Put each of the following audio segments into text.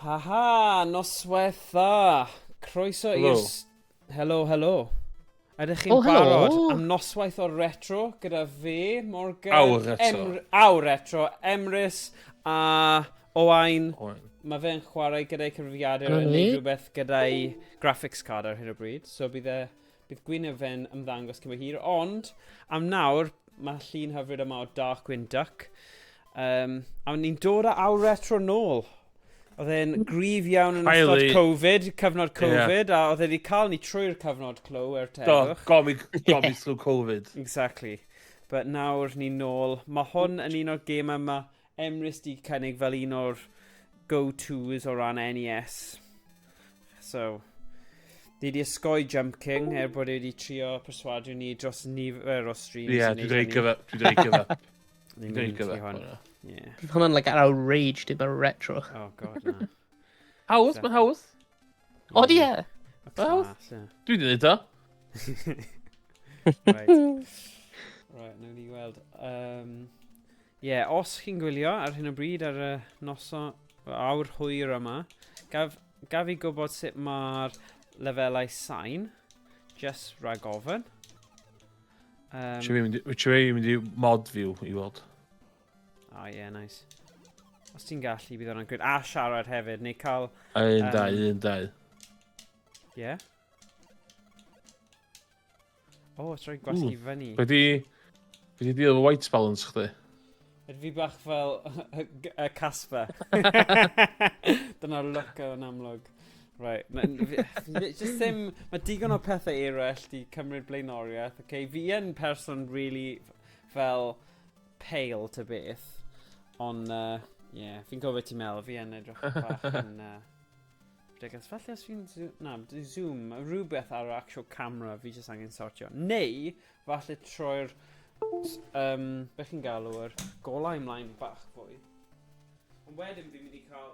Haha, noswaith dda. Croeso i'r... Helo, helo. Ydych chi'n Oh, helo. barod am noswaith o retro gyda fe, Morgan... Awr retro. Awr retro, Emrys a Owain. Owain. Mae fe'n chwarae gyda'i cyfrifiadur Dyna yn ni. neud rhywbeth gyda'i graphics card ar hyn o bryd. So bydd, e, bydd gwyneb fe'n ymddangos cyn bo hir. Ond, am nawr, mae llun hyfryd yma o Darkwing Duck. A ni'n dod â awr retro nôl. Oedd e'n gryf iawn yn ystod Covid, cyfnod Covid, a oedd e wedi cael ni trwy'r cyfnod clo er Do, tegwch. got me through Covid. Exactly. But nawr ni nôl. Mae hwn yn un o'r gemau mae Emrys di cynnig fel un o'r go-tos o ran NES. So, ni di osgoi Jump King, er bod e wedi trio perswadio ni dros nifer o streams. Ie, i dwi wneud wedi hynny. give up. Dwi wedi give up. Ni'n Dwi wedi mynd give i up. hwn. hwnna. Yeah. Bydd hwnna'n like outrage dim yn retro. Oh god, na. Hawdd, mae'n hawdd. O, di e? Y Hawdd. class, ie. Dwi wedi gwneud o. Right. Right, nawn ni weld. Yeah, os chi'n gwylio ar hyn o bryd ar y noson, awr hwyr yma, gaf i gwybod sut mae'r lefelau sain, just rhag ofyn. Ti'n fi mynd i mod view i weld. Oh, yeah, nice. Os ti'n gallu, bydd hwnna'n grêt. A siarad hefyd, neu cael... 1, 2, 1, 2. Yeah? Oh, it's rhaid gwasgu fyny. Be di deal efo white balance chdi? Ydw fi bach fel y Casper. Dyna'r look yn amlwg. Right. Just ddim, mae digon o pethau eraill di cymryd blaenoriaeth. Okay? Fi yn person really fel pale to beth. Ond, yeah, fi'n gwybod ti'n meddwl, fi yn edrych bach yn ridiculous. Falle os fi'n na, zoom, ma' rhywbeth ar yr actual camera fi jyst angen sortio. Neu, falle troi'r, beth chi'n galw yr golau ymlaen bach fwy. Ond wedyn fi'n mynd i cael...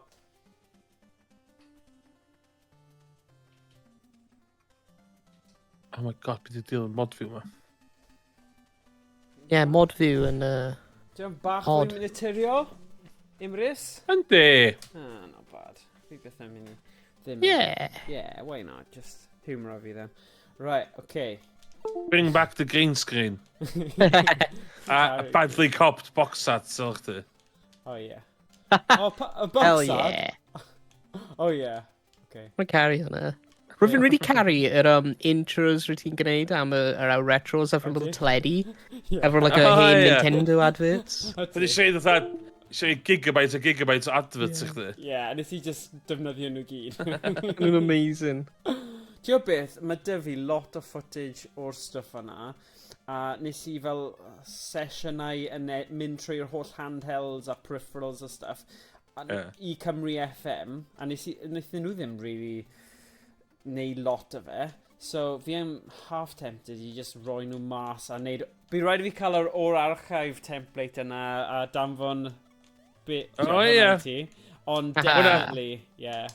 Oh my god, beth ydi deal mod view ma? Yeah, mod view yn... Diolch bach Odd. fwy naturiol, Emrys? Yndi! Ah, not bad. Fi byth yn mynd i ddim. Yeah. Yeah, why not? Just humour fi then. Right, okay. Bring back the green screen. A badly copped box set, sylw chdi. Oh, yeah. Oh, a box Hell set? yeah. Oh, yeah. Okay. Mae'n caru hwnna. Rwy'n fi'n really caru yr intros rwyt ti'n gwneud am yr awr retros efo'r little teledu. Efo'r like, Oh, hen yeah. Nintendo adverts. Dwi eisiau fatha, eisiau gigabyte o gigabyte o adverts i chdi. Yeah, nes i just defnyddio nhw gyd. Nhw'n amazing. Ti'n gwybod beth, mae dy fi lot o footage o'r stwff yna, a nes i fel sesiynau yn mynd trwy'r holl handhelds a peripherals a stuff, a i Cymru FM, a wnaethon nhw ddim really neud lot o fe. So fi yn half tempted i just roi nhw mas a neud... Bydd rhaid i fi cael yr o'r archive template yna a danfon Oh, hwnna i ie. ti. Ond Aha. definitely, yeah.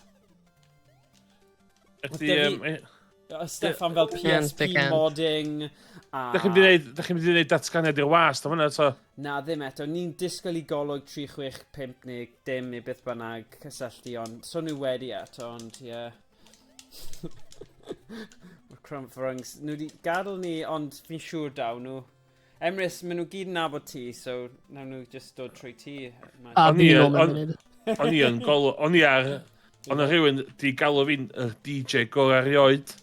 Ydy, Dydi- Stuff am fel PSP Big hand. modding a... Dach chi'n mynd i neud, dach chi'n mynd i neud datganiad i'r wasg am hwnna eto? Na, ddim eto. Ni'n disgwyl i Golwg 365 neu dim neu beth bynnag cysylltu, ond so nhw wedi eto, ond ie. Mae'r Crump-Frungs. Nhw wedi gadael ni, ond fi'n siŵr daw nhw. Emrys, maen nhw gyd yn nabod ti, so nawn nhw just dod trwy ti. A O'n i fi'n yn- ôl mewn o'n- munud. O'n i yn golw, o'n i ar, o'n i rhywun di galw fi'n y DJ gorau erioed.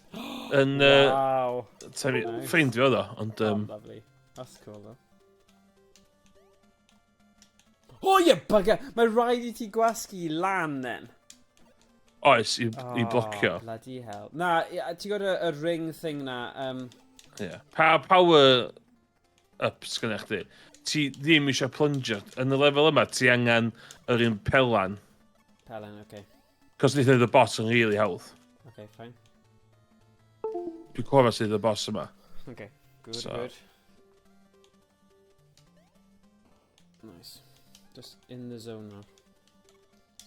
Yn, Wow. Nice. ffrind fi oedd o, ond, Oh, lovely. That's cool, though. Oh, you bugger! Mae rhaid i ti gwasgu lan, then. Oes, i blocio. Oh, bloody hell. Na, ti'n gwybod y ring thing na? Ie. Pa power ups gyda chdi? Ti ddim eisiau plunger. Yn y lefel yma, ti angen yr un pelan. Pelan, oce. Cos wneud y boss yn really hawdd. Okay, fine. Dwi'n cofio sydd y boss yma. Okay, good, So. good. Nice. Just in the zone now.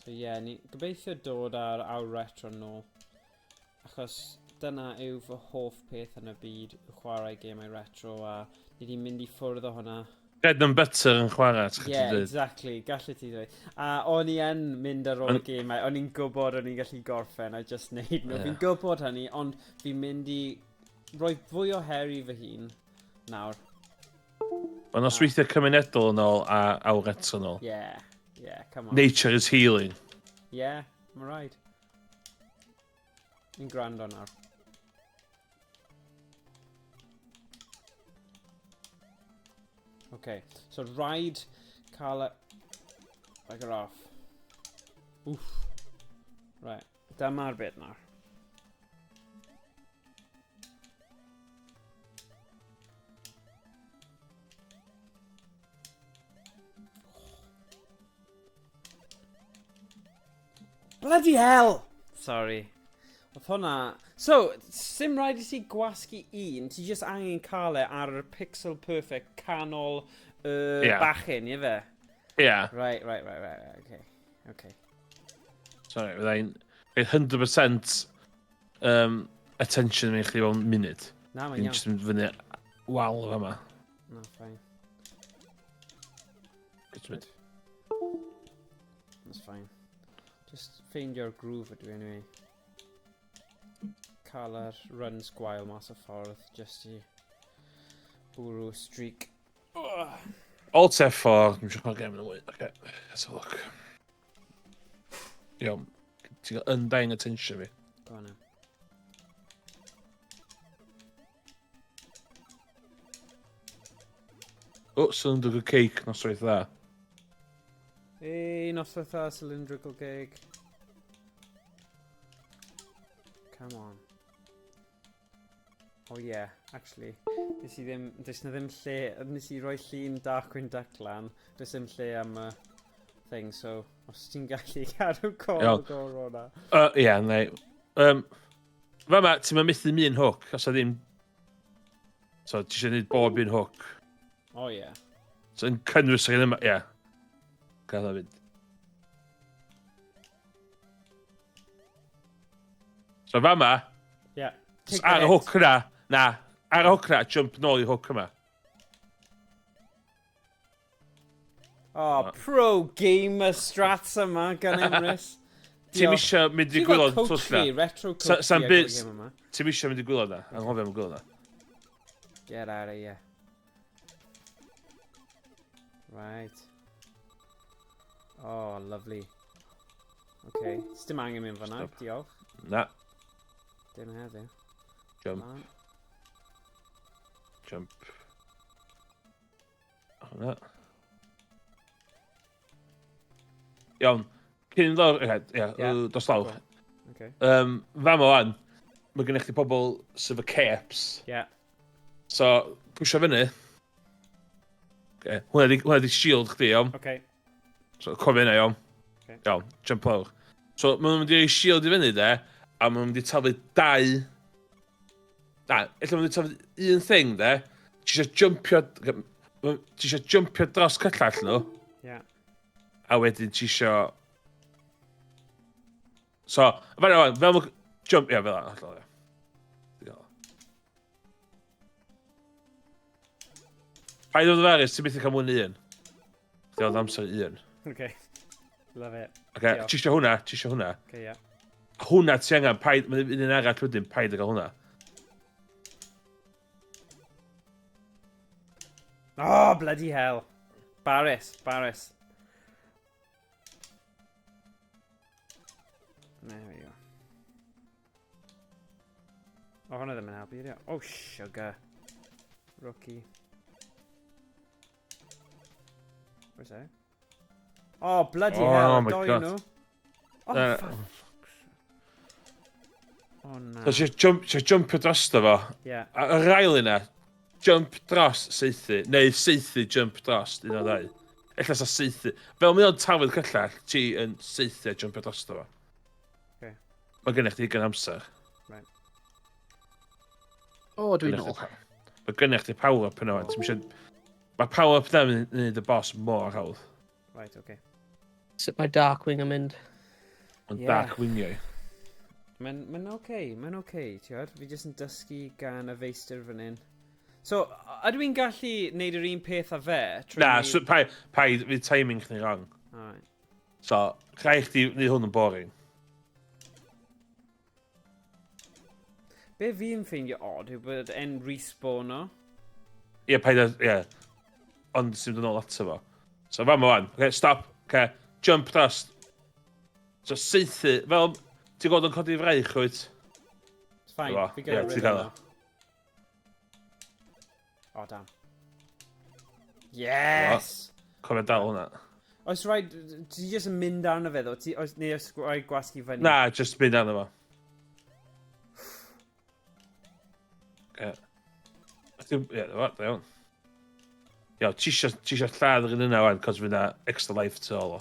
So yeah, ni gobeithio dod ar awr retro nôl. Achos dyna yw fy hoff peth yn y byd, yw chwarae gemau retro, a ni wedi mynd i ffwrdd o hwnna. Bread and butter yn chwarae, ti'n Yeah, gallu dweud. exactly, gallu ti ddweud. A o'n i yn mynd ar ôl y gemau, o'n i'n gwybod o'n i'n gallu gorffen a just neud nhw. Yeah. Fi'n gwybod hynny, ond fi'n mynd i rhoi fwy o her i fy hun nawr. Mae nosweithiau cymunedol yn ôl a awr eto yn ôl. Yeah, yeah, come on. Nature is healing. Yeah, mae'n rhaid. Ni'n gwrando nawr. Okay, so rhaid cael y... Bugger off. Oof. Right, dyma'r bit nawr. Bloody hell! Sorry. Oedd hwnna... So, sim rhaid i ti gwasgu un, ti just angen cael e ar y pixel perfect canol y yeah. bachyn, ie fe? Yeah. Right, okay. Okay. Sorry, fyddai'n 100% attention i chdi mewn munud. Na, mae'n iawn. Just yn fyny wal fama. Na, fine. Good. That's fine. Just find your groove ydw i anyway. Cael yr runs gwael mas o ffordd, just i bwrw streak. Ugh. Alt F4, dwi'n siarad gem yn y mwy. Okay, let's have a look. Iawn, ti'n cael undying attention fi. Go on now. O, cylindrical cake, noswaith dda. Ei, noswaith dda, cylindrical cake. Come on. Oh yeah, actually, nes i ddim, does na ddim lle, nes i roi llun Darkwing Duck lan, does ddim lle am y thing, so os ti'n gallu cadw golwg o'r hwnna. Ie, yeah, neu. Fama, ti'n mynd methu un hook, os a ddim... So, ti eisiau gwneud bob un hook. Oh yeah. So, yn cynnwys yr un yma, ie. Yeah. Gael o fynd. So, fama, Yeah. Take ar y hook yna, na, ar y hook yna, jump nôl i hook yma. Oh, pro gamer strats yma gan Emrys. Ti'n isio mynd i gwylod twll na? Retro coach fi ar gyfer game yma. Ti'n isio mynd i gwylod na? Anghofio am y gwylod na. Get out of here. Right. Oh, lovely. Okay, dim angen mynd fan'na, diolch. Na. Dim heddiw. Jump. Jump. Hwna. Iawn. Cyn lawr, ie, yeah, dos lawr. Okay. Fama wan, mae gennych chi pobl sydd efo capes. Yeah. So, pwysio fyny. Okay. Hwna di shield chdi, iawn. Okay. So, cofio hynna, iawn. Okay. Iawn, jump lawr. So, maen nhw'n mynd i roi shield i fyny, de, a maen nhw'n mynd i taflu dau... Na, ella maen nhw'n mynd i taflu un thing, de. Ti eisiau jumpio... Ti eisiau jumpio dros cyllall nhw. Yeah. A wedyn ti eisiau... So, fel yna, fel ma... Jump, ie, fel yna, hollol, ie. Paid o ddyfarus, ti'n methu cael mwy na un. Ti'n cael amser un. Okay. Love it. Okay, ti eisiau hwnna, ti eisiau hwnna. Okay, yeah. Hwnna ti angen, paid, mae un arall wedyn, paid â gael hwnna. Oh, bloody hell. Barris, Barris. There we go. Oh, hwnna ddim yn helpu, ydi o? Oh, sugar. Rookie. Where's that? Oh, bloody oh, hell, oh my doi God. nhw. Oh, fuck. Oh, na. So, eisiau jumpio drosto fo. Yeah. A yr ail yna, jump dros saethu, neu saethu jump dros, un o ddau. Ella sa saethu. Fel mae o'n tafod cyllall, ti yn saethu a jumpio drosto fo. Okay. Mae gennych chi digon amser. Right. O, dwi'n ôl. Mae gennych chi power up yna. Ti'n eisiau... Mae power up na yn gwneud y boss mor hawdd. Right, okay. Sut mae Darkwing yn mynd? Mae'n Yeah. Dark Wingio. Mae'n okay, mae'n okay, ti'n gwybod? Fi jyst yn dysgu gan y feistr fan hyn. So, ydw i'n gallu neud yr un peth â fe? Trwy Na, so, pai, pai, fydd timing chdi wrong. Alright. So, rhaid chdi wneud hwn yn boring. Be fi'n ffeindio odd yw bod e'n respawno. Ie, yeah, paid â, ie. Yeah. Ond sy'n mynd yn ôl ato fo. So, fan ma wan. Okay, stop. Okay, jump dros. So, saethu, fel, ti'n gweld yn codi fraich, wyt? It's fine, fi gael yeah, gael o. Oh, damn. Yes! Cofio dal hwnna. Oes rhaid, ti jyst yn mynd arno fe ddo, ti, oes, neu oes rhaid gwasgu fyny? Na, just mynd arno fo. Ie. Ie, da iawn. Iawn, ti isio lladd yr un yna wan, cos fydd na extra life tu ôl o.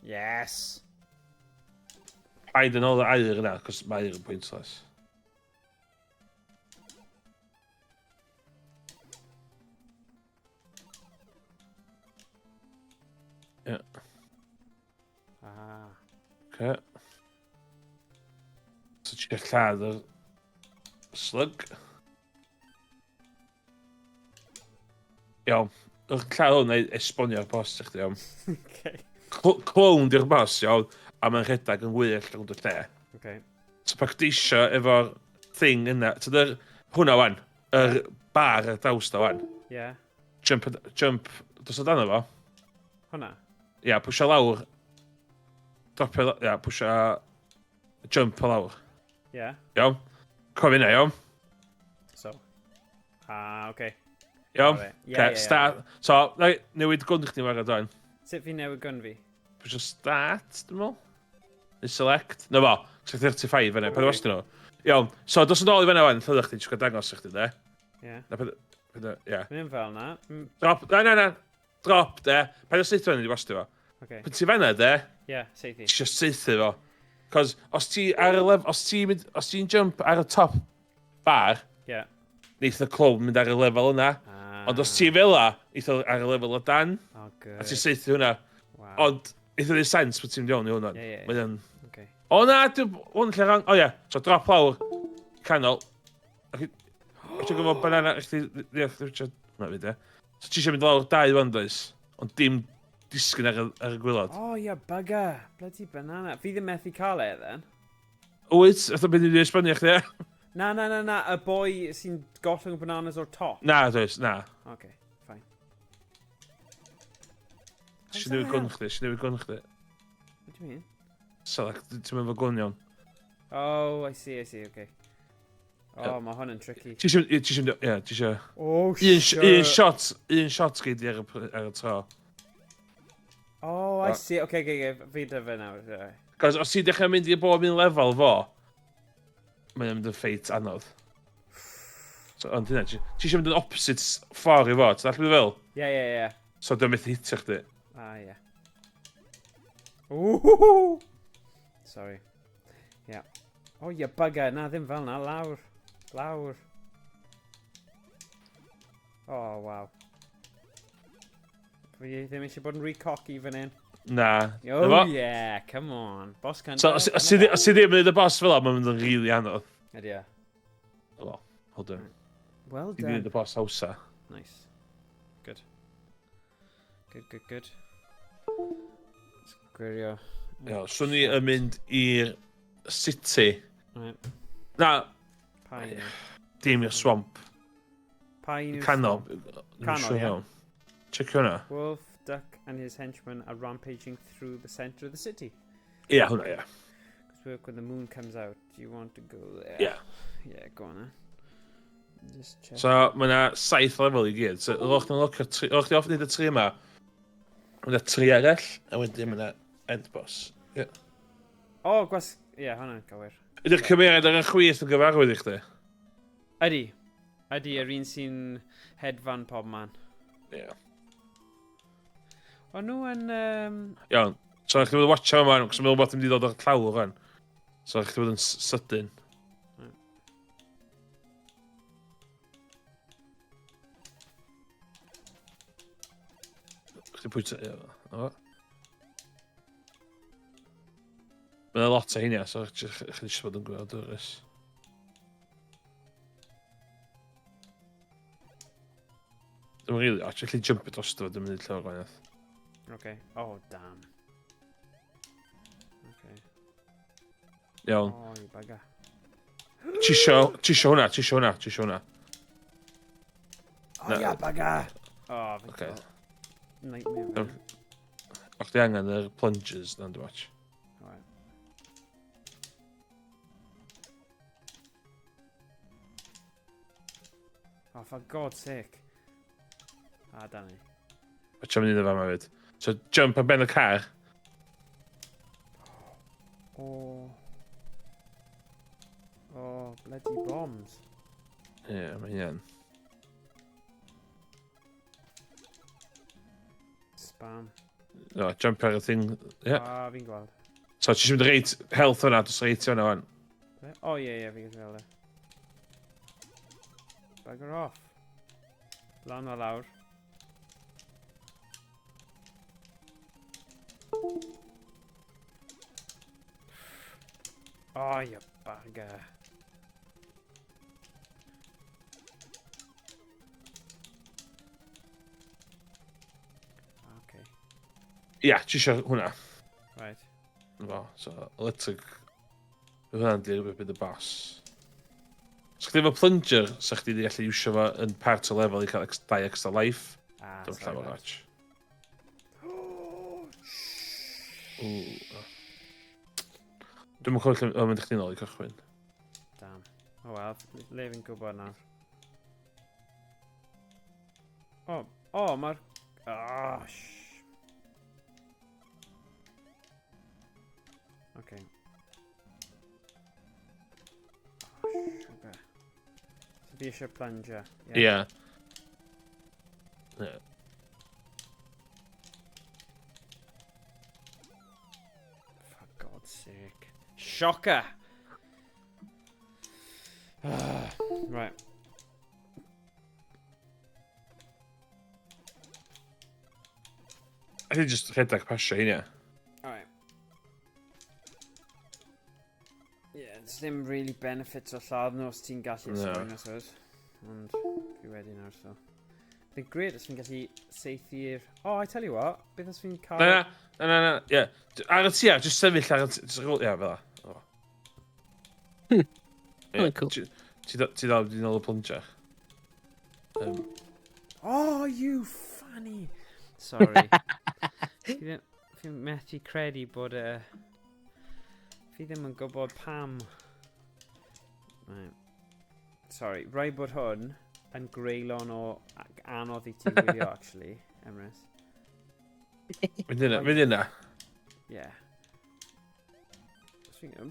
Yes! Paid yn ôl y air yna, cos mae air yn pointless. Yeah. Ah. Okay. So ti'n gallu lladd yr slug. Iawn. Ych lladd hwn neu esbonio'r boss i chdi, iawn. Okay. Clone di'r boss, iawn, a mae'n rhedeg yn wyllt rownd y lle. Okay. So pa chdi isio efo'r thing yna, so dyr, hwnna wan, yr bar ar draws da wan. Yeah. Jump, jump, dos o dan efo. Hwnna? Ia, yeah, pwysio lawr. Dropio, ia, yeah, pwysio jump o lawr. Ie. Yeah. Iawn. Cofio hynna, iawn. So. Ah, oce. Okay. Iawn? Yeah, yeah, yeah, start. So, na, newid gwn chdi war o'n. Sut fi newid gwn fi? Pwysio start, dwi'n meddwl. Neu select. Na fo, 35 yna, paid wastio nhw. Iawn, so dos yn ôl i fyna wan, llydda chdi, jyst dangos i chdi, de. Ie. Na, paid, paid, ie. Mynd fel na. Drop, na, na, na. Drop, de. Paid o saethu fyny, di wastio fo. Okay. Pan ti fanna, de? Ie, yeah, saethu. Ti eisiau saethu fo. Cos os ti ar y lef, os ti'n mynd, os ti'n jump ar y top bar, yeah. neith y clown mynd ar y lefel yna. Ah. Ond os ti fel la, neith o ar y lefel o dan. Oh, good. A ti'n saethu hwnna. Wow. Ond neith o neud sens bod ti'n mynd iawn i hwnna. Yeah, yeah, yeah. Mae'n... Okay. O na, dwi'n... Hwn lle rhan... O ie, so drop lawr, canol. Ac ti'n gwybod banana, chdi... Ie, na fi de. So ti eisiau mynd lawr dau wan, does? Ond dim disgyn ar y, ar y gwylod. Oh, yeah, bugger. Bloody banana. Fi ddim methu cael e, then. Wyt, fatha beth dwi'n esbonio chdi, e? Na, na, na, na, y boi sy'n gollwng bananas o'r top. Na, does, na. Okay, fine. Eisiau newid gwn chdi, eisiau newid gwn chdi. What do you mean? Select, ti'n mynd fo gwn iawn. Oh, I see, I see, okay. Oh, mae hwn yn tricky. Ti eisiau, ti eisiau, ie, ti eisiau... Oh, Un, sure. un shot, un shot gei di ar y, ar y tro. Oh, I see. Okay, okay, okay. Fi dy fe nawr. Cos os ti'n dechrau mynd i bob un lefel fo, mae'n mynd yn ffeit anodd. So, ond hynna, ti eisiau mynd yn opposite ffordd i fo, ti'n allu fel? Ie, ie, ie. So, dwi'n methu hitio chdi. Ah, ie. Ooh! Sorry. Yeah. Oh, you bugger. Na, ddim fel na. Lawr. Lawr. Oh, wow. Fi ddim eisiau bod yn rhy cocky fan hyn. Na. Oh, yeah, come on. Boss can. So, os ti ddim yn gwneud y boss fel 'na, mae'n mynd yn rili anodd. Ydy e. Well, hold on. Well Ti done. wedi gwneud y boss hawsa. Nice. Good. Good, good, good. Let's gwirio. Iawn, swn i yn mynd i'r city. Right. Na, Pa un? dim i'r swamp. Pa un yw'r Canol. swamp? Ddim Canol, siŵr ie. iawn. Checio hwnna. Wolf, Duck and his henchmen are rampaging through the centre of the city. Ie, hwnna, ie. Because work when the moon comes out, do you want to go there? Yeah. Yeah, go on then. Just check. So, mae yna saith lefel i gyd. So, ddod chdi'n locio tri... Ddod chdi off wneud y tri yma. Mae yna tri arall, a wedyn mae yna end boss. Ie. Oh, gwas... Ie, yeah, hwnna'n gywir. Ydy'r cymeriad ar y chwith yn gyfarwydd i chdi? Ydy. Ydy, yr un sy'n hedfan pob man. Ie. Yeah. O'n nhw yn... Iawn. So, chdi bod yn watcha yma, cos mae'n meddwl bod yn dod o'r llawr rwan. So, chdi bod yn sydyn. Chdi pwyta... Ie, o. Mae yna lot o heina, so chdi eisiau bod yn gwybod dwrys. Dwi'n rili, ots, allu jump dros fo, dwi'n mynd i llawer gwahaniaeth. Okay. Oh, damn. Okay. Iawn. Oh, you bugger. Ti isio, ti isio hwnna, ti isio hwnna, ti isio hwnna. Oh, yeah, bugger! Oh, fi'n Okay. cael nightmare fan. O'ch di angen yr plungers na'n dwi'n watch. Alright. Oh, for God's sake. Ah, Danny. Watch am mynd i fama fyd. So, jump ar ben y car. Oh. Oh, bloody bombs. Ie, yeah, mae hynna'n. Spam. No, jump ar y thing. Ie. Yeah. Ah, fi'n gweld. So, ti eisiau mynd reit health fyna, dos reit fyna wan. Oh, ie, ie, fi'n gweld e. Bugger off. Lan a lawr. Oh, you bugger. Okay. Ia, yeah, ti eisiau hwnna. Right. Fo, so, electric. Hwnna'n di rhywbeth bydd y boss. So chdi efo plunger, sa chdi di gallu iwsio fo yn part o lefel i cael dau extra life. Ah, Dwi'n sorry, llawer lads. watch. Ww. Dwi'm yn cofio lle... O, mynd i chdi nôl i cychwyn. Damn. Oh well, le fi'n gwybod nawr. Oh, oh, mae'r... Oh, sh... Okay. Oh, sugar. So fi eisiau plunger. Ie. Ie. For God's sake. Shocker! Right. I think just rhedeg pasio hynny. Alright. Yeah, there's ddim really benefits o lladd nhw os ti'n gallu No. ysgrifennu, I suppose. Ond fi wedi nawr, so. Bydd great os fi'n gallu saethu'r... Oh, I tell you what, beth os fi'n cael... Na, na, na, na, na, ie. Ar y tua, just sefyll ar y tua, just roll, ie, fel 'a. O. Ie, Oh, cool. Ti dal wedi nôl y plunger. Oh, you fanny! Sorry. Fi methu credu bod y... Fi ddim yn gwybod pam. Right. Sorry, rhaid bod hwn yn greulon o anodd i ti wylio, actually, Emrys. Mynd yna, mynd yna. Yeah.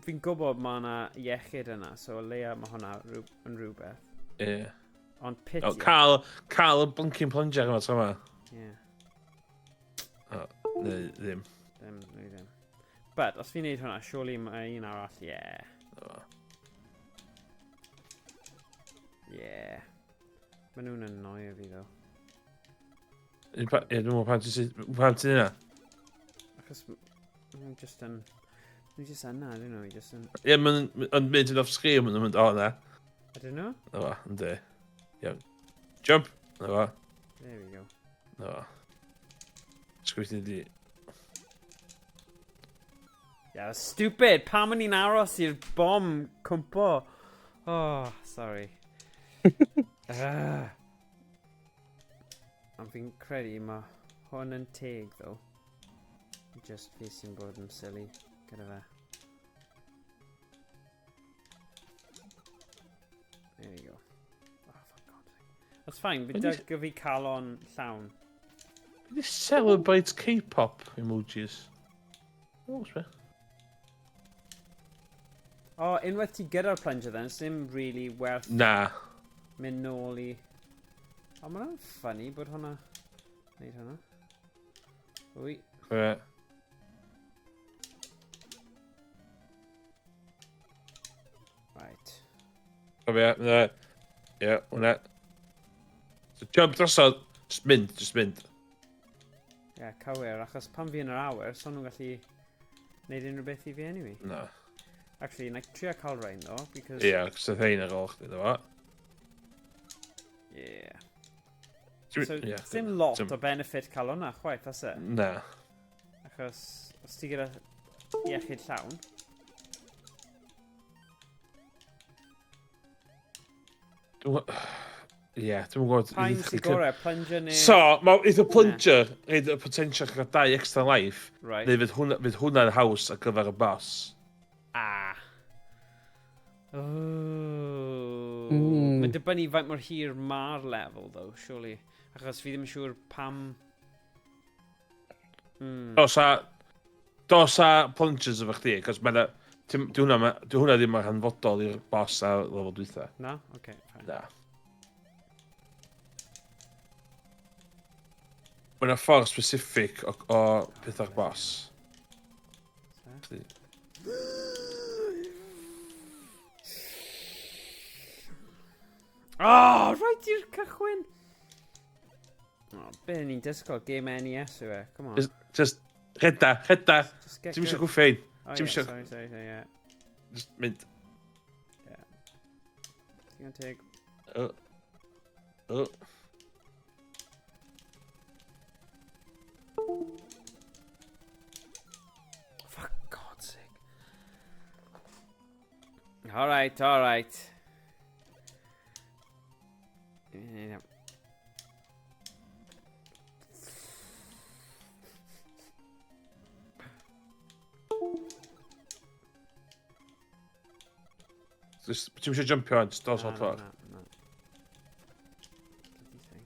Fi'n gwybod mae yna iechyd yna, so o leia mae hwnna yn rhywbeth. Ie. Ond pity. O, cael y blinking plunger yma, tro yma. Yeah. Neu ddim. Ddim, neu ddim. But, os fi'n neud hwnna, surely mae un arall, yeah. O. Yeah. Maen nhw'n annoyo fi, though. Ie, dwi'n meddwl pam ti'n pam ti'n yna. Achos maen nhw just yn... Nhw just yna, I don't know, just yn... Ie, ma'n yn mynd yn off screen, ma'n mynd, o, na. I don't know. Na fo, yndi. Iawn. Jump! Na fo, There we go. na fo. Sgwyth di... Yeah, stupid! Pam o'n i'n aros i'r bom cwmpo? Oh, sorry. Ah. Ond fi'n credu mae hwn yn teg, though. Just fi sy'n bod yn silly gyda fe. There we go. Oh, for God's sake. That's fine, fi da fi calon llawn. Be di celebrate K-pop emojis? O, sbe. O, oh, unwaith ti gyda'r plunger then, sim really werth Na. mynd nôl i... O, ma' hwnna'n funny bod hwnna... Neud hwnna. Wy. Ie. Right. Cofio, na. Ie, hwnna. So jump drosodd. Just mynd, just mynd. Ie, yeah, cywir, achos pan fi yn yr awyr, so nhw'n gallu neud unrhyw beth i fi anyway. Na. Actually, na i trio cael rhain though, because... Ie, cos oedd hein ar ôl chdi, ddo fo. Yeah. So, Ie, dim lot dim- o benefit cael hwnna, chwaith, oes e? Na. Achos, os ti gyda iechyd llawn... Ie, dwi'n gwybod... Pa'n sy'n gorau, plunger neu... So, mae eitha plunger, reid y potential cael dau extra life, Right. neu fydd hwnna, fydd hwnna'n haws ar gyfer y boss. Ah. Ooh. Mm. Mae'n dibynnu faint mor hir mae'r level, though, surely. Achos fi ddim yn siŵr pam... Dos a... Dos a plungers efo chdi, cos mae'n... Di hwnna, di hwnna ddim yn hanfodol i'r boss a lefel dwytha. Na? Oce, okay, fine. Na. Mae yna ffordd specific o pethau'r boss. Oh, rhaid i'r cychwyn! Oh, be ni'n disgwyl? Game NES yw e, come on. Just rheda, rheda. Just get Ti'n eisiau good. gwffein. Oh, Ti'm yeah, isio- sorry, sorry, sorry, yeah. Just mynd. Digon teg. Oh. Oh. For God's sake. All right, all right. Yeah. Just, ti'n eisiau jumpio on, just dos Na, o'r na, ffordd. na, na. Bloody thing.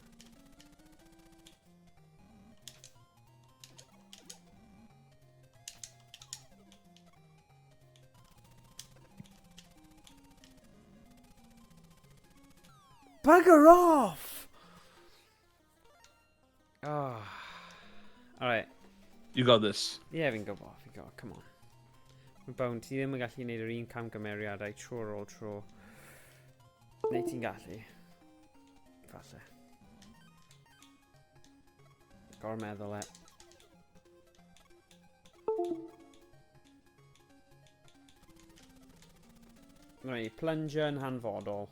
Bugger off! Oh. Alright. You got this. Ie, yeah, fi'n gwybod, fi'n gwybod, come on. Mae'n bown, ti ddim yn gallu gwneud yr un camgymeriadau tro ar ôl tro. Neu ti'n gallu. Falle. Gormeddwl e. Right, plunger yn hanfodol.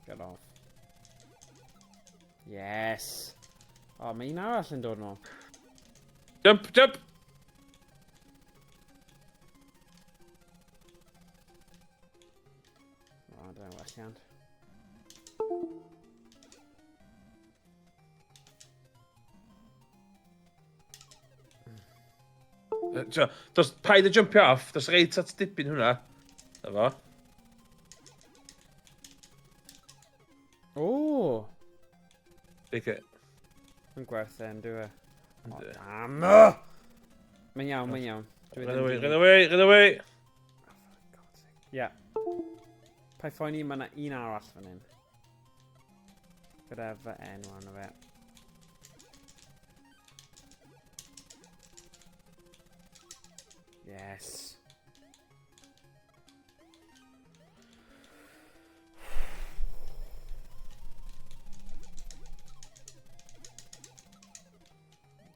Get off. Yes! O, oh, mae un arall yn dod nôl. Jump, jump! O, dyna welliant. Dos, paid o jumpio off, dos reit at dipyn hwnna. Na fo. O! Take it. Mae'n gwerth e, yn dyw e. O, Yndi. damn! Mae'n iawn, mae'n iawn. Dwi Run ddim away, rili- run away, run away! God's sake. Ie. Paid phoeni, mae yna un arall fan hyn. Gyda fy enw arno fe. Yes.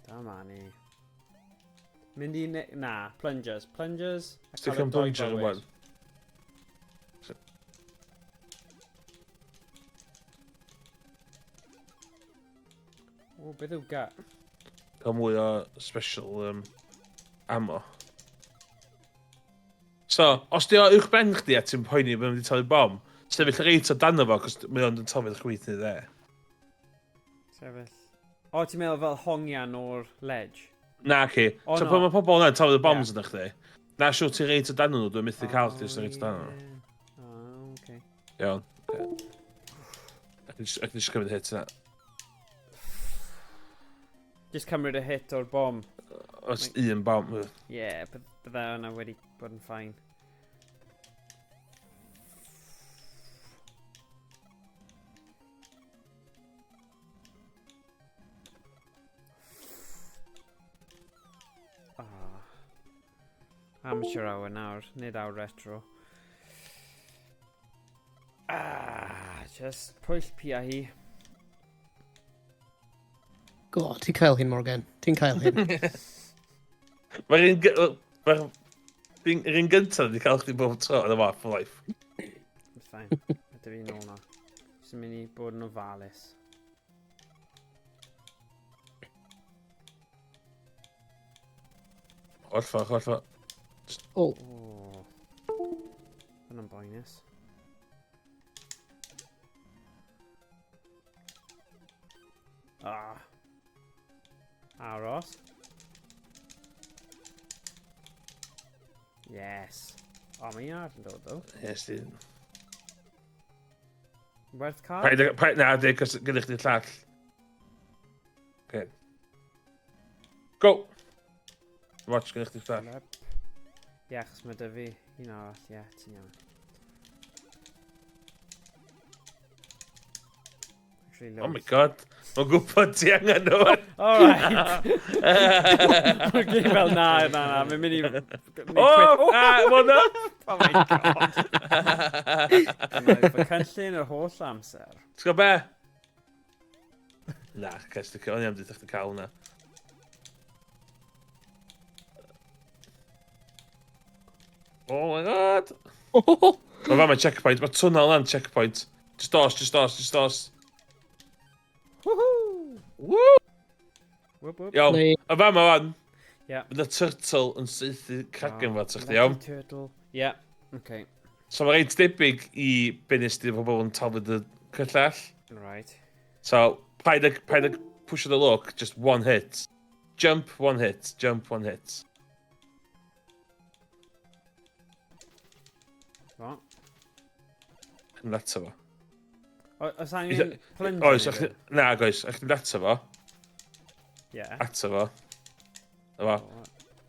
Dyma ni. Mynd i... Na, plungers. Plungers. a Stick cael y on doi plunger yn bywyd. one. O, beth yw gut? Cael mwy o special ammo. So, os di o uwch ben chdi a ti'n poeni bod yn mynd i taflu bom, sefyll reit o dan fo, cos mae o'n taflu chwith neu dde. Sefyll. O, ti'n meddwl fel hongian o'r ledge? Na, ci. O, So, no. pan mae pobl yna'n taflu bombs Ie. yna chdi, na siw ti reit o dan nhw, dwi'n methu cael chdi os ti'n reit o dan nhw. ie. O, oce. Iawn. Ie. Ac yn just cymryd hit yna. Just cymryd y hit o'r bom. Os un bom. Ie, yeah, bydde hwnna wedi bod yn fine. Ah. Amateur hour nawr, nid awr retro. Ah, just pwyll pia hi. Go, ti'n cael hyn, Morgan. Ti'n cael hyn. Mae'r un... Mae'r yr un gyntaf wedi cael chdi bob tro yn y for life. It's fine. Mae dy fi nôl na. Jyst yn mynd i bod yn ofalus. Hollfa, hollfa. O. Oh. Hwna'n boenus. Ah. Aros. Yes. O, mae un arall yn dod, ddo. Yes, di. Werth cael? Paid, paid, na, di, cos gyda chdi llall. Okay. Go! Watch, gyda chdi llall. Ie, achos mae dy fi un arall, ie, ti'n iawn. Actually, Oh my god, mae'n gwybod ti angen nhw. Alright. Mae'n gyd fel na, na, na, mae'n mynd i... Oh, ah, well no. Oh my god. Dyma fy cynllun yr holl amser. Ti'n gwybod be? Na, ces ti, o'n i am dweud chdi cael hwnna. Oh my god. Mae fa, mae checkpoint, mae tunnel na'n checkpoint. Just dos, just dos, just dos. Woohoo! Woo! Whoop, whoop. Iawn, y fa ma wan. Yeah. Fydd y turtle yn saethu cragen fo at chdi, iawn? Turtle. Yeah, okay. So mae reit debyg i be nes di pobl yn taflu dy cyllell. Right. So, paid ag, paid ag push the luck, just one hit. Jump, one hit, jump, one hit. What? Yn ato fo. Oes angen plunger? Oes, na, oes, a'ch ti'n ato fo. Yeah. Ato fo. Efo.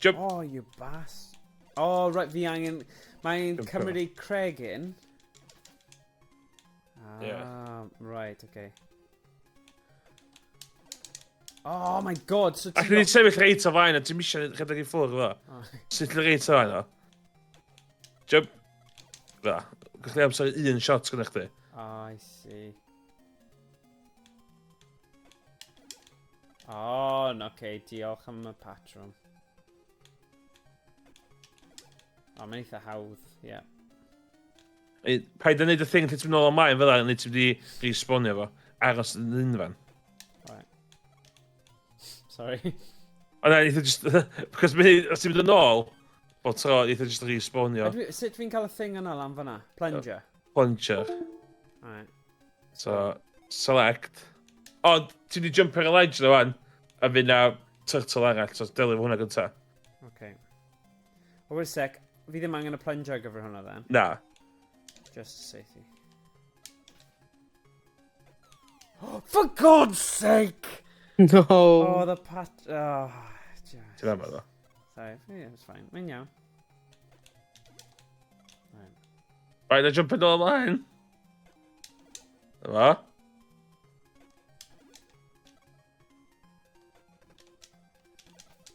Jump. Oh, you bass. Oh, right, fi angen... Mae'n cymryd ei cregyn. Ah, yeah. Right, okay. Oh my god, so ti'n... Ac ni'n sefyll reit o fain, a ti'n misio rhedeg i ffwrdd fo. Oh. Sefyll reit o fain o. Jump. Fa. Gallai amser un shot gyda chdi. Oh, I see. Oh, no, okay, diolch am y patrwm. O, oh, mae'n eitha hawdd, ie. Yeah. Paid â neud y thing lle ti'n mynd nôl ymlaen fel neu ti'n mynd i respawnio fo. Aros yn unfan. Right. Sorry. O na, eitha just... Because mi, os ti'n mynd yn ôl, bod tro, eitha just respawnio. Sut fi'n cael y thing yna lan fyna? Plunger? Plunger. Alright. So, select. Ond, ti'n di jump ar y ledge na wan, a fydd na turtle arall, so delio fo hwnna gynta. Okay. Oh, wait a sec. Fi ddim angen y plunger ar gyfer hwnna then. Na. Just safety. For God's sake! No. Oh, the pat... Oh, just... Ti'n am ddo? Sorry, yeah, it's fine. Mae'n iawn. Right. Right, na jump yn ôl ymlaen. Dyma.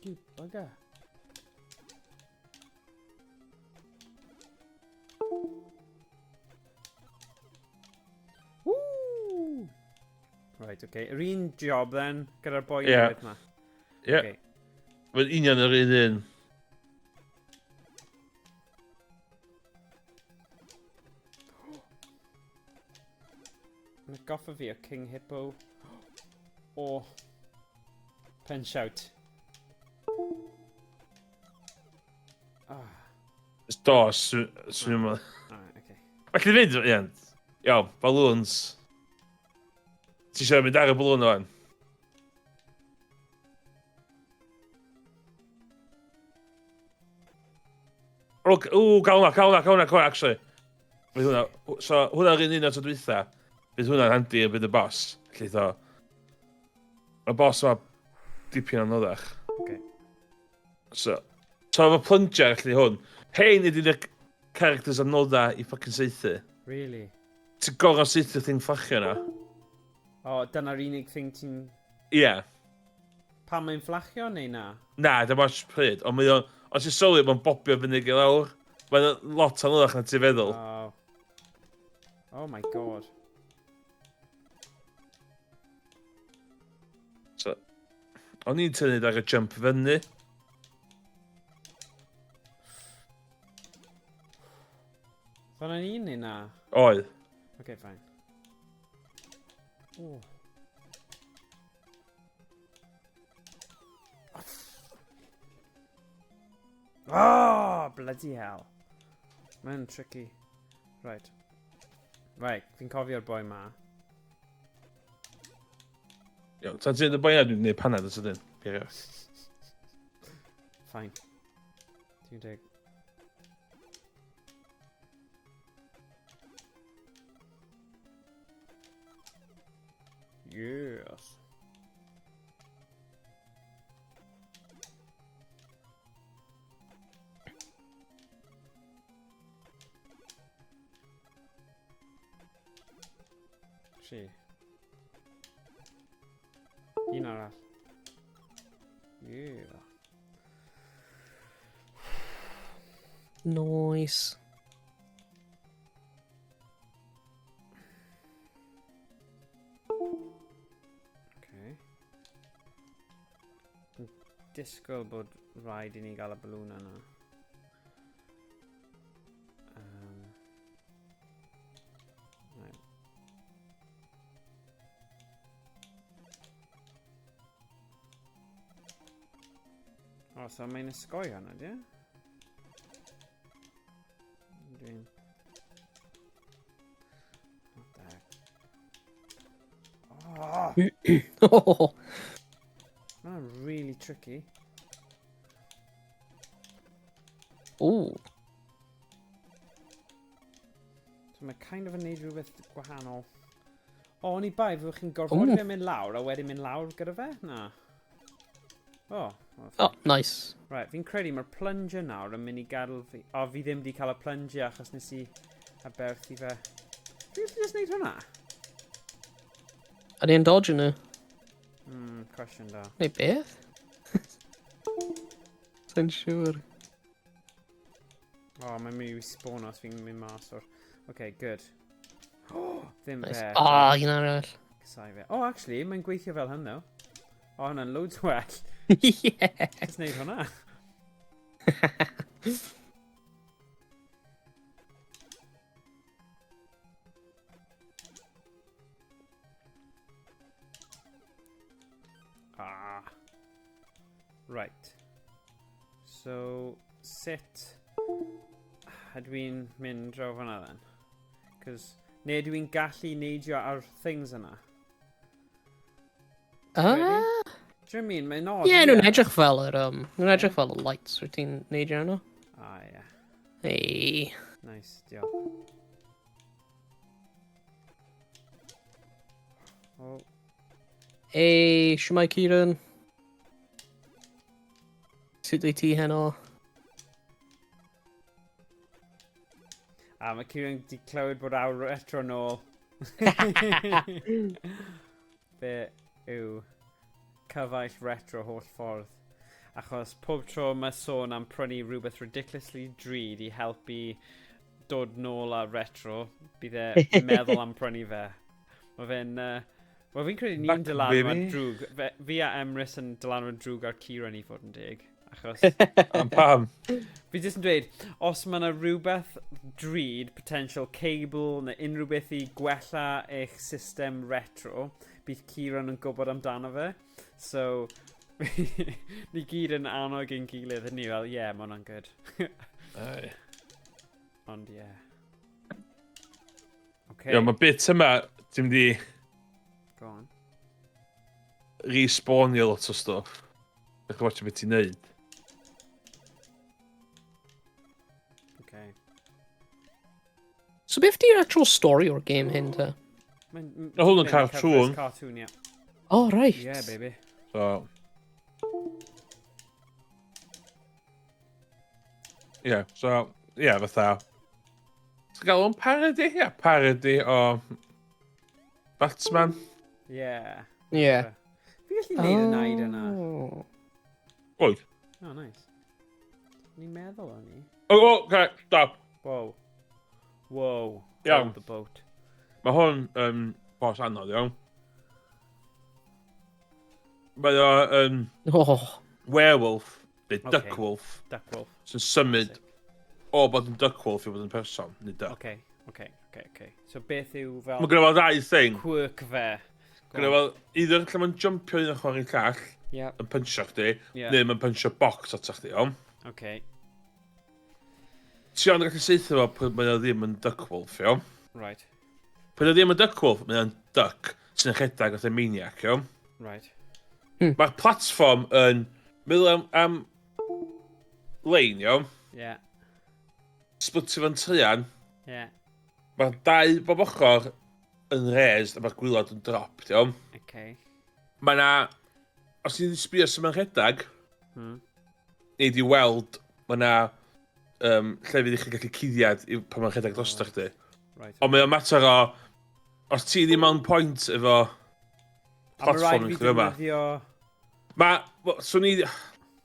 You bugger. Woo! Right, okay. Yr un job then, gyda'r boi Ie. newydd ma. Ie. Okay. Mae'n union yr un un. Mae'n goffa fi o King Hippo o Punch Out. Ah, Do, swn i'n meddwl. alright, okay. Felly fynd, ie. Iawn, balloons. Ti eisiau mynd ar y balloon o'n? O, ww, gael hwnna, gael hwnna, gael hwnna, gael hwnna, actually. Fydd hwnna, so hwnna'r un un o'r tro dwytha. Fydd hwnna'n handi yn bydd y boss. Felly ddo. Mae boss yma dipyn anoddach. Okay. So, so efo plunger allu hwn. Hein ydy'r characters anodda i fucking saethu. Really? Ti'n gorau saethu thing fflachio na. O, oh, dyna'r unig thing ti'n... Ie. Yeah. Pan mae'n fflachio neu na? Na, dim ots pryd. Ond mae o'n... Os ti'n sylwi, mae'n bobio fyny i lawr. Mae'n lot anoddach na ti'n feddwl. Oh. Oh my god. So, o'n i'n tynnu ar y jump fyny. Fyna'n un neu na? Oedd. Okay, fine. Oh. Oh, bloody hell. Mae'n tricky. Right. Right, fi'n cofio'r boi ma. Iawn, tan ti'n y boi na, dwi'n gwneud panad yn sydyn. Gerio. Fine. Ti'n deg. Yes. Tri. Un arall. Yeah. Nice. Okay. Disgwyl bod rhaid i ni gael y balŵn yna. Right. O, so mae'n ysgoi hwnna, di? Dwi'n... What the heck? Oh! Mae'n really tricky. Ooh. So mae kind of yn neud rhywbeth gwahanol. O, o'n i bai, fyddwch chi'n gorfod fe mynd lawr a wedyn mynd lawr gyda fe? Na. O. Oh, oh, nice. Right, fi'n credu mae'r plunger nawr yn mynd i gadael fi... O, fi ddim wedi cael y plunger achos nes i aberthu fe. Fi'n gallu just neud hwnna? Ydy e'n dodge nhw? Cwestiwn da. Neu beth? Sa'n siŵr. O, oh, mae'n mynd i respawn os fi'n mynd mas o'r... Okay, good. Oh, ddim nice. fe. O, oh, un arall. Cysau fe. Oh, actually, mae'n gweithio fel hyn, though. O, oh, hwnna'n loads well. Yeah. Just neud hwnna. Ah. Right. So, sut ydw i'n mynd draw fan'na then? Cos, neu ydw i'n gallu neidio ar things yna? Ah. Do you know what I mean? Mae'n odd. Ie, yeah, nhw'n edrych fel yr, nhw'n edrych fel y lights wyt ti'n neidio arno. Ah, ie. Yeah. Hey. Nice, diolch. Oh. Hey, shwmae Kieran? Sut wyt ti heno? A mae Kieran di clywed bod awr retro nôl. Fe yw cyfaill retro holl ffordd. Achos pob tro mae sôn am prynu rhywbeth ridiculously drud i helpu dod nôl ar retro, bydd e meddwl am prynu fe. Mae fe'n... Wel, fi'n credu ni'n dylanwad drwg. Fi a Emrys yn dylanwad drwg ar Kieran i fod yn deg. Achos... Am pam? Fi jyst yn dweud, os mae yna rhywbeth drud, potential cable neu unrhyw beth i gwella eich system retro, bydd Kieran yn gwybod amdano fe. So, ni gyd yn annog ein gilydd, hynny fel, ie, yeah, mae hwnna'n good. Aye. Ond ie. Yeah. Okay. Ie, mae bit yma, ti'n mynd i... Go on. Respawnio lot o stuff. Ydych chi'n watch beth ti'n neud. Okay. So beth di'r actual story o'r game hyn te? Mae'n... Na, hwn yn cartoon. Cartoon, ie. Oh, right. Yeah, baby. So... Ie, yeah, so... Ie, yeah, fatha... Ti'n gael o'n parody? Ie, yeah, parody o... Batman. Yeah. Yeah. Fi gallu neud y naid yna. Oed. Oh, nice. Ni'n meddwl o'n i. Oh, oh, okay, stop. Whoa. Whoa. Iawn. Hold the boat. Mae hwn yn boss anodd, iawn. Mae o yn Oh. werewolf, neu Okay. duckwolf, Duckwolf. sy'n symud o bod yn duckwolf i bod yn person, neu duck. Okay, okay, okay, okay. So beth yw fel Mae gynno fo ddau thing. quirk fe? Gyda fel, either lle mae'n jumpio un ochr i'r llall, Yep. yn punchio chdi, Yeah. neu mae'n punchio box ato chdi, iawn? Okay. Ti ond yn gallu saethu fo pryd mae o ddim yn duckwolf, iawn? Right. Pryd o ddim yn duckwolf, mae o'n duck sy'n rhedeg fatha maniac, iawn? Right. Mae'r platfform yn... Meddwl am lein, iawn? Yeah. Splitio fo'n trian. Yeah. Mae'r dau bob ochr yn raised a mae'r gwylod yn dropped, iawn? Okay. Mae na... Os ti'n sbio sut mae'n rhedeg, nei di weld, mae na llefydd i chi gallu cuddiad i, pan mae'n rhedeg drosto chdi. Right. Ond mae o'n mater o, os ti ddim on point efo A mae rhaid platfform fi yn chdi yma. defnyddio. Mae, swn i,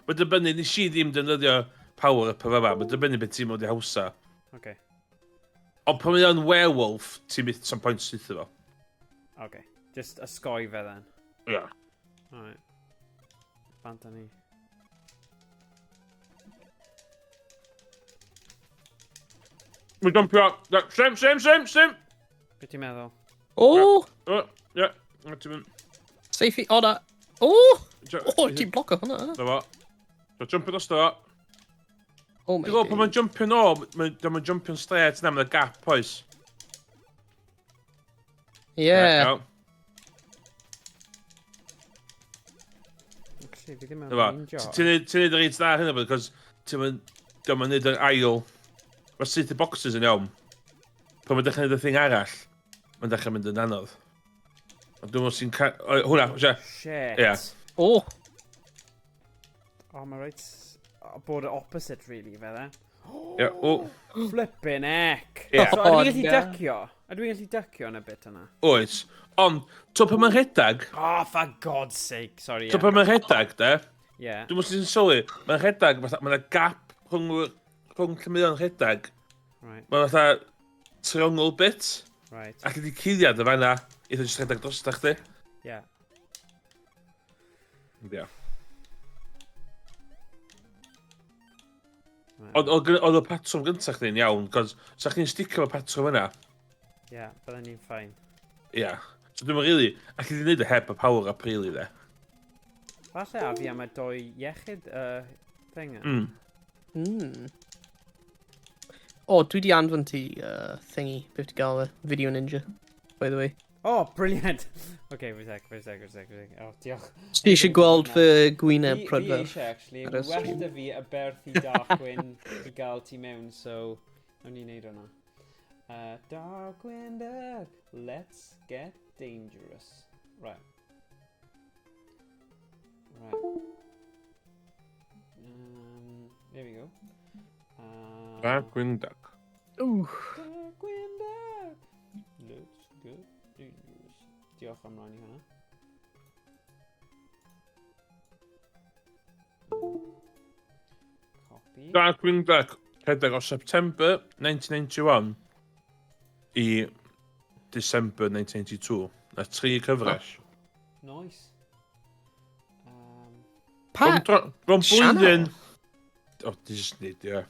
mae dibynnu, nes i ddim defnyddio power up efo yma, mae dibynnu beth ti'n mynd i hawsa. Okay. Ond pan mae o'n werewolf, ti'n mynd some point syth efo. Okay. Just osgoi fe then. Ie. Yeah. Alright. Bant â ni. Mae'n jumpio. Sim, sim, sim, sim! Be ti'n meddwl? O! O, ie. Ti'n mynd. Seifi, o na. O! O, ti'n bloco hwnna. Na fo. So, jumpio dros fo. Oh my Ti'n gwybod pan days. mae'n jumpio nôl, mae'n jumpio'n straight na, mae'n gap, oes? Yeah. Iawn. Actually, fi ddim yn Na fo. meindio. Ti'n neud y reit dda hynny, because ti'n mynd, diolch yn neud yr ail. Mae syth y boxes yn iawn. Pan mae'n dechrau neud y thing arall, mae'n dechrau mynd yn anodd. Ond dwi'n meddwl sy'n hwnna, ie. Shit. Ie. O! Oh, mae reit bod y opposite, really, fe dde. Ie, o. Flippin' heck. Ie. So, ydw i'n gallu na. ducio? Ydw i'n gallu ducio yn y bit yna? Oes. Ond, to pan mae'n rhedeg, Oh, for God's sake. Sorry, to yeah. pan mae'n rhedeg, de, Yeah. dwi'n meddwl sy'n sylwi, mae'n rhedeg, fatha, mae'n gap rhwng lle mae o'n rhedeg. Mae'n fatha triongl bit, ac ydi cuddiad y fanna, eitha jyst rhedeg drosta chdi. Yeah. Ie. Right. Oedd y patrwm gyntaf chdi'n iawn, cos sa chdi'n sticio efo patrwm yna, Yeah, bydden ni'n fine. Ie. Yeah. So dwi'n meddwl, really, alli di wneud y heb y power up, really, de. Falle a fi am y doi iechyd thing. O, dwi di anfon ti thingy, beth ti gael fe, Video Ninja, by the way. Oh, brilliant! Okay, wait a sec, wait a sec, wait a sec, wait a sec. Oh, diolch. Ti eisiau gweld fy gwyneb Fi prydferth? eisiau, actually. ar y Well stream. da fi y berth i Darkwing i gael ti mewn, so nawn ni wneud hwnna. Darkwing Duck, let's get dangerous. Right. Right. There we go. Darkwing Duck. Ooh. Darkwing Duck. Let's get dangerous. Diolch am rannu hwnna. Copy. Darkwing Duck, rhedeg o September 1991 i December 1992. Na tri cyfres. Nice. Pa Rhwng channel? blwyddyn. O, Disney, di e.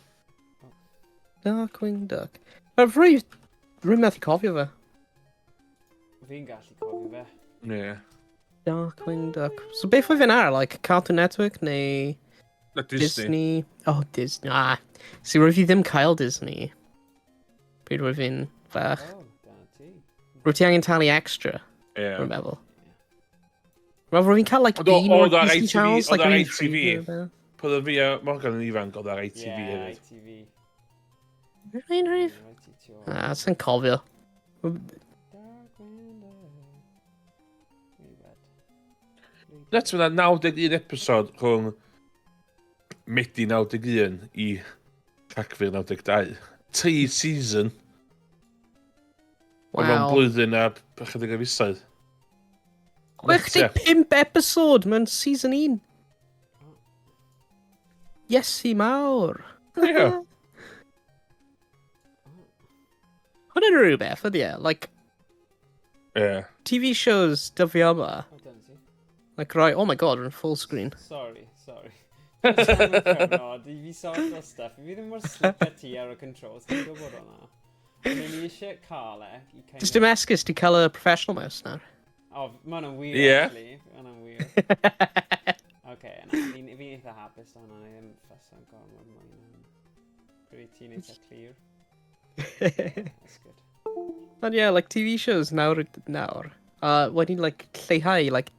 Darkwing Duck. Mae rwy methu cofio fe. Fi'n gallu cofio fe. Ie. Darkwing Duck. So beth oedd fe'n ar? Like Cartoon Network neu Na Disney. Disney? Oh, Disney. Ah. See, rwy fi ddim cael Disney. Pryd rwy fi'n fach. Oh, da ti. Rwy ti angen talu extra, Ie. rwy'n meddwl. Wel, rwy fi'n cael like un o'r Oedd ar Disney ITV channels, oedd like ar un ITV. tri neu rhywbeth. Pan oedd fi a Morgan yn ifanc, oedd ar ITV Yeah, hefyd. ITV. Rwy'n rhif? Right, i ti o. Ah, sa'n cofio. Darkwing Duck. Wee bed. Net fyna 91 episod rhwng Medi 91 i Rhagfyr 92. Tri season. Wow. Mewn Wow. blwyddyn a ychydig o fisoedd. 65 episode mewn season 1. Iesu mawr. Ie. Hwna'n rhywbeth, ydy e? Like, Ie. TV shows dyddiau yma. Oh, dyna ti. Like, right, oh my God, we're in full screen. Sorry, sorry. Just am y cyfnod, i fi sort o stuff. I fi ddim mor slick â ti ar y controls, ti'n gwybod hwnna. Ond o'n i eisiau cael e i kind Does of. dim esgus ti cael y professional mouse nawr. O, ma hwnna'n wir, Ie. actually. Ma hwnna'n wir. Oce, na, fi'n fi eitha hapus da hwnna, na i ddim ffyso'n gormod mwy na hwnna. Credu ti'n eitha clir. That's good. Ond yeah, like TV shows nawr, nawr. Wedi like lleihau like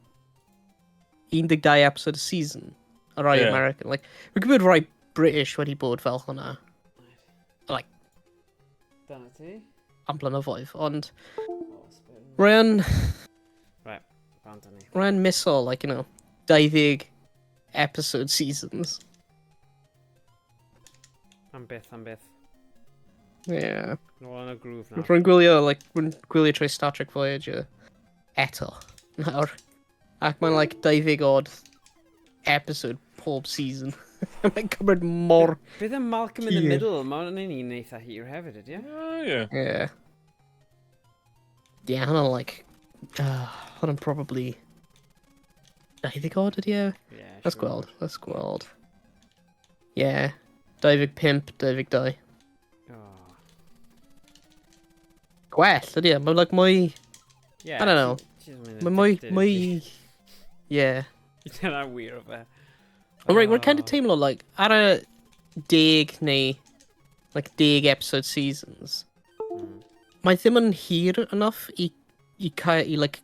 12 episode a season. Y rai Ie. American. Like, rwy'n gwybod rai British wedi bod fel hwnna Right. Dyna ti. am blynyddoedd, ond Oh, spin. rhain, Right, bant â ni. rhain misol, like, you know, 20 episode seasons. Am byth, am byth. Yeah. Nôl yn y groove nawr. Rwy'n gwylio, like, rwy'n gwylio trwy Star Trek Voyager eto, nawr. Ac mae'n, like, 20 odd episode pob season. Mae'n cymryd mor... Bydd y Malcolm in the Hir. Middle, mae hwnna'n un eitha hir hefyd, ydy e? O, ie. Yeah. Yeah, hwnna'n, like... Hwnna'n probably... 20 odd ydy e? Yeah, Let's siŵr. gweld, let's gweld. Yeah. 25, 22. Oh. Gwell, ydy e? Mae'n, like, mwy... Yeah, I don't know. ti- ti'n mynd Mae mwy... addicted, Mwy... ydi? Yeah. Dyna wir o fe. Ond right, mae'n kind of Oh. teimlo, like, ar y 10 neu, like, 10 episode seasons, mae ddim yn hir enough i cael, i, like,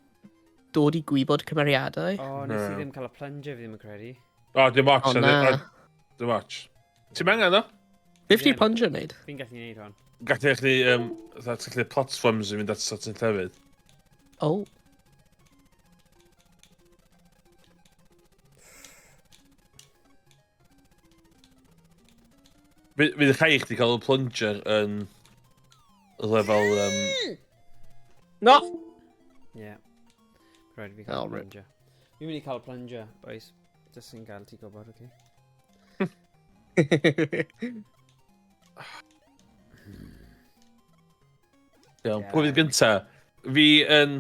dod i gwybod cymeriadau. O, nes i Na. ddim cael y plunger, fi ddim yn credu. O, dim ots. O, na. Dim ots. Ti'n angen o? Beth di'r Ie. plunger wneud? Fi'n gallu neud hwn. Gallu chdi, fatha, ti'n gallu platforms i fynd at certain llefydd. Oh. Fydd rhaid chdi cael y plunger yn lefel... No! Yeah. Rhaid i fi cael Oh, y rip. plunger. Fi'n mynd i cael y plunger, boys. Just yn gael ti gwybod, oce? Iawn, Ie. pwy fydd gynta? Fi yn...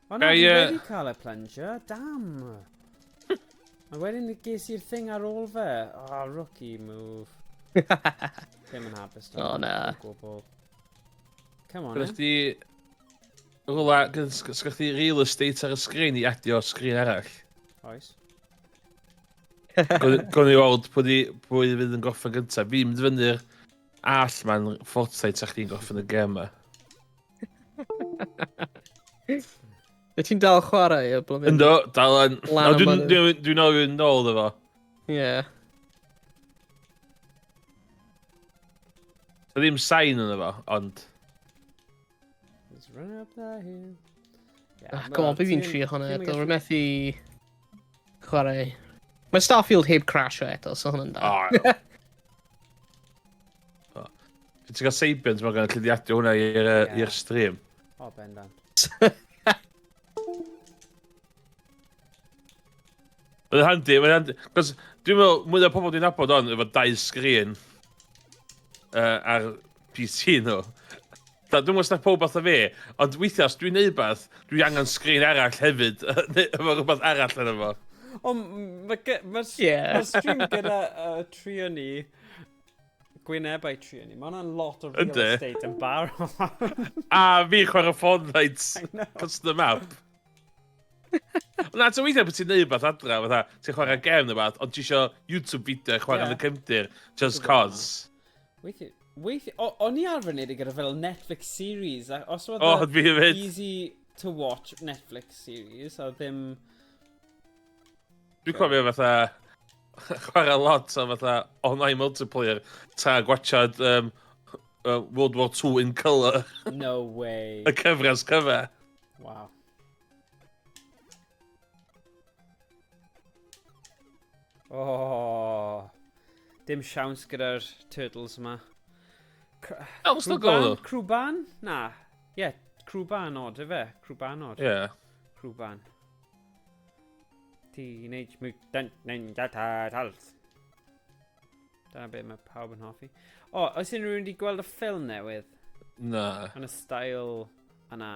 O na, Ga i, fi yy, wedi cael y plunger, damn! A wedyn ges i'r thing ar ôl fe. Oh, rookie move. Ddim yn hapus. O, na. O gwbl. Come on, Gyda eh? chdi... Rwla, gyda chdi real estate ar y sgrin i adio sgrin arall. Oes. Gwni i weld pwy, pwy fydd yn gorffen gyntaf. Fi'n mynd fyny'r all ma'n Fortnite a chdi'n gorffen y gêm ma. Wyt ti'n dal chwarae y blymyn? Ynddo, dal yn... Lan No, am Dwi'n mynydd. dwi, dwi nôl i'n nôl efo. Ie. So ddim sain yn efo, ond... Let's run up the hill. Yeah, Ah, go on, be fi'n ti- trio hwnna ti'm yn eto. gallu- Rwy'n methu chwarae. Mae Starfield heb crasho eto, so hwnna'n da. O, o. Ti'n cael seibiant, mae'n gallu di adio hwnna i'r Ie. i'r stream. O, bendant. Mae'n handi, mae'n handi. Cos dwi'n meddwl, mwy o pobl dwi'n nabod on efo dau sgrin ar PC nhw. Da, dwi'n meddwl os na pob fath o fi, ond weithiau os dwi'n neud beth, dwi angen sgrin arall hefyd, neu efo rhywbeth arall yn efo. Ond mae ma, Ie. ma stream gyda trio ni, gwynebau trio ni, mae hwnna'n lot o real Yndi. estate yn barod. A fi chwarae Fortnite I know. custom map. Na, ti'n weithiau bod ti'n neud beth adra, fatha, ti'n chwarae gem neu beth, ond ti isio YouTube video chwarae Ie. yn y cefndir, just Dwi'n gwbod cos. Weithiau, weithiau, o'n i arfer wneud e gyda fel Netflix series, a os oedd O, y fi hefyd. easy to watch Netflix series, a ddim... Dwi'n cofio fatha chwarae lot o fatha online multiplayer tra gwachad World War II in colour, No way. y cyfres cyfa. Wow. Oh, dim siawns gyda'r turtles yma. O, still go though. Crwban? Na. Ie, yeah, Crwbanod, ife? Crwbanod. Ie. Crwban. Teenage Mutant Ninja Turtles. Dyna beth mae pawb yn hoffi. O, oes unrhyw un wedi gweld y ffilm newydd? Na. Yn y style yna.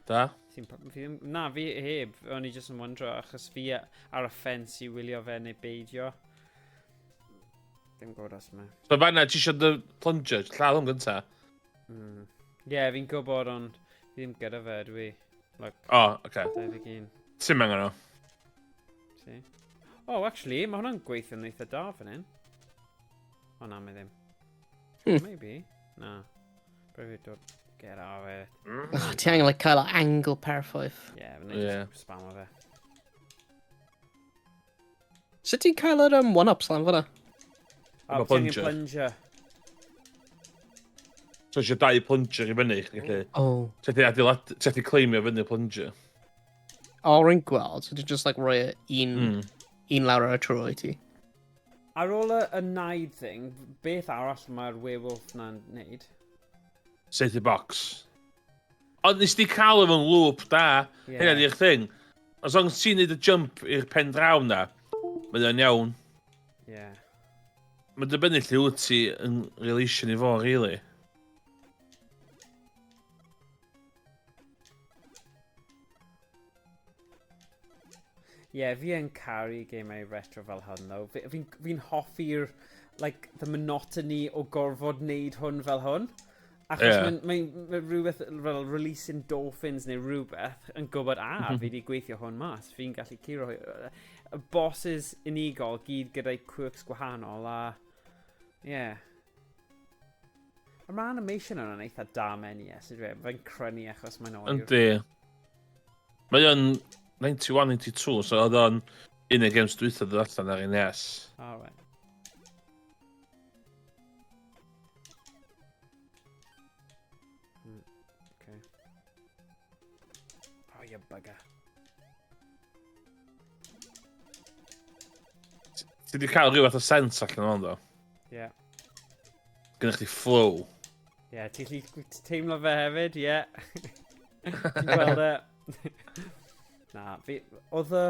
Da? Fi ddim, na, fi heb. O'n i jyst yn wondro, achos fi ar y ffens i wylio fe neu beidio. Ddim gwybod os mae. So fanna, ti eisiau dy plunger, lladd o'n gynta. Ie, yeah, fi'n gwybod, ond Fi ddim gyda fe, dwi. Look. O, oh, oce. Okay. 21. Ti'n angen o. See? Oh, actually, mae hwnna'n gweithio'n eitha da fan hyn. O na, mae ddim. Maybe. Na. Bref dod get out of it. Oh, ti angen like, cael angle perffaith. Yeah, fyna yeah. Just spammo fe. Sut ti'n cael yr one-ups lan fyna? Oh, Efo ti angen plunger. plunger. So eisiau dau plunger i fyny, chdi'n gallu... Oh. Ti'n gallu adeilad... Ti'n gallu claimio fyny plunger. O, rwy'n gweld. So ti'n just like rhoi un, un lawr ar y tro i ti. Ar ôl y, y naid thing, beth arall mae'r werewolf na'n neud? Safety box. Ond nes di cael efo'n loop da. Ie. Hynna di'r thing. As long as ti'n neud y jump i'r pen draw na, mae o'n iawn. Yeah. Mae'n dibynnu lle wyt ti yn relation i fo, really. Ie, yeah, fi yn caru gemau retro fel hwn, though. Fi'n fi, fi hoffi'r, like, the monotony o gorfod wneud hwn fel hwn. Achos Ie. yeah. mae'n mae rhywbeth fel release endorphins neu rhywbeth yn gwybod, a, fi wedi gweithio hwn mas, fi'n gallu curo. Y bosses unigol gyd gyda'i quirks gwahanol a... Ie. Yeah. Mae'r animation yna'n eitha da mewn i yes, ydw i? Fe'n crynu achos mae'n oer. Yndi. Mae o'n 91, 92, so oedd o'n un o'r games dwytha dod allan ar NES. All right. Okay. Oh, you bugger. Ti wedi cael rhyw fath o sens allan o'n do? Yeah. Gynna chdi flow. Yeah, ti'n gallu teimlo fe hefyd, ie. Yeah. Ti'n gweld e. Na, fi, oedd y...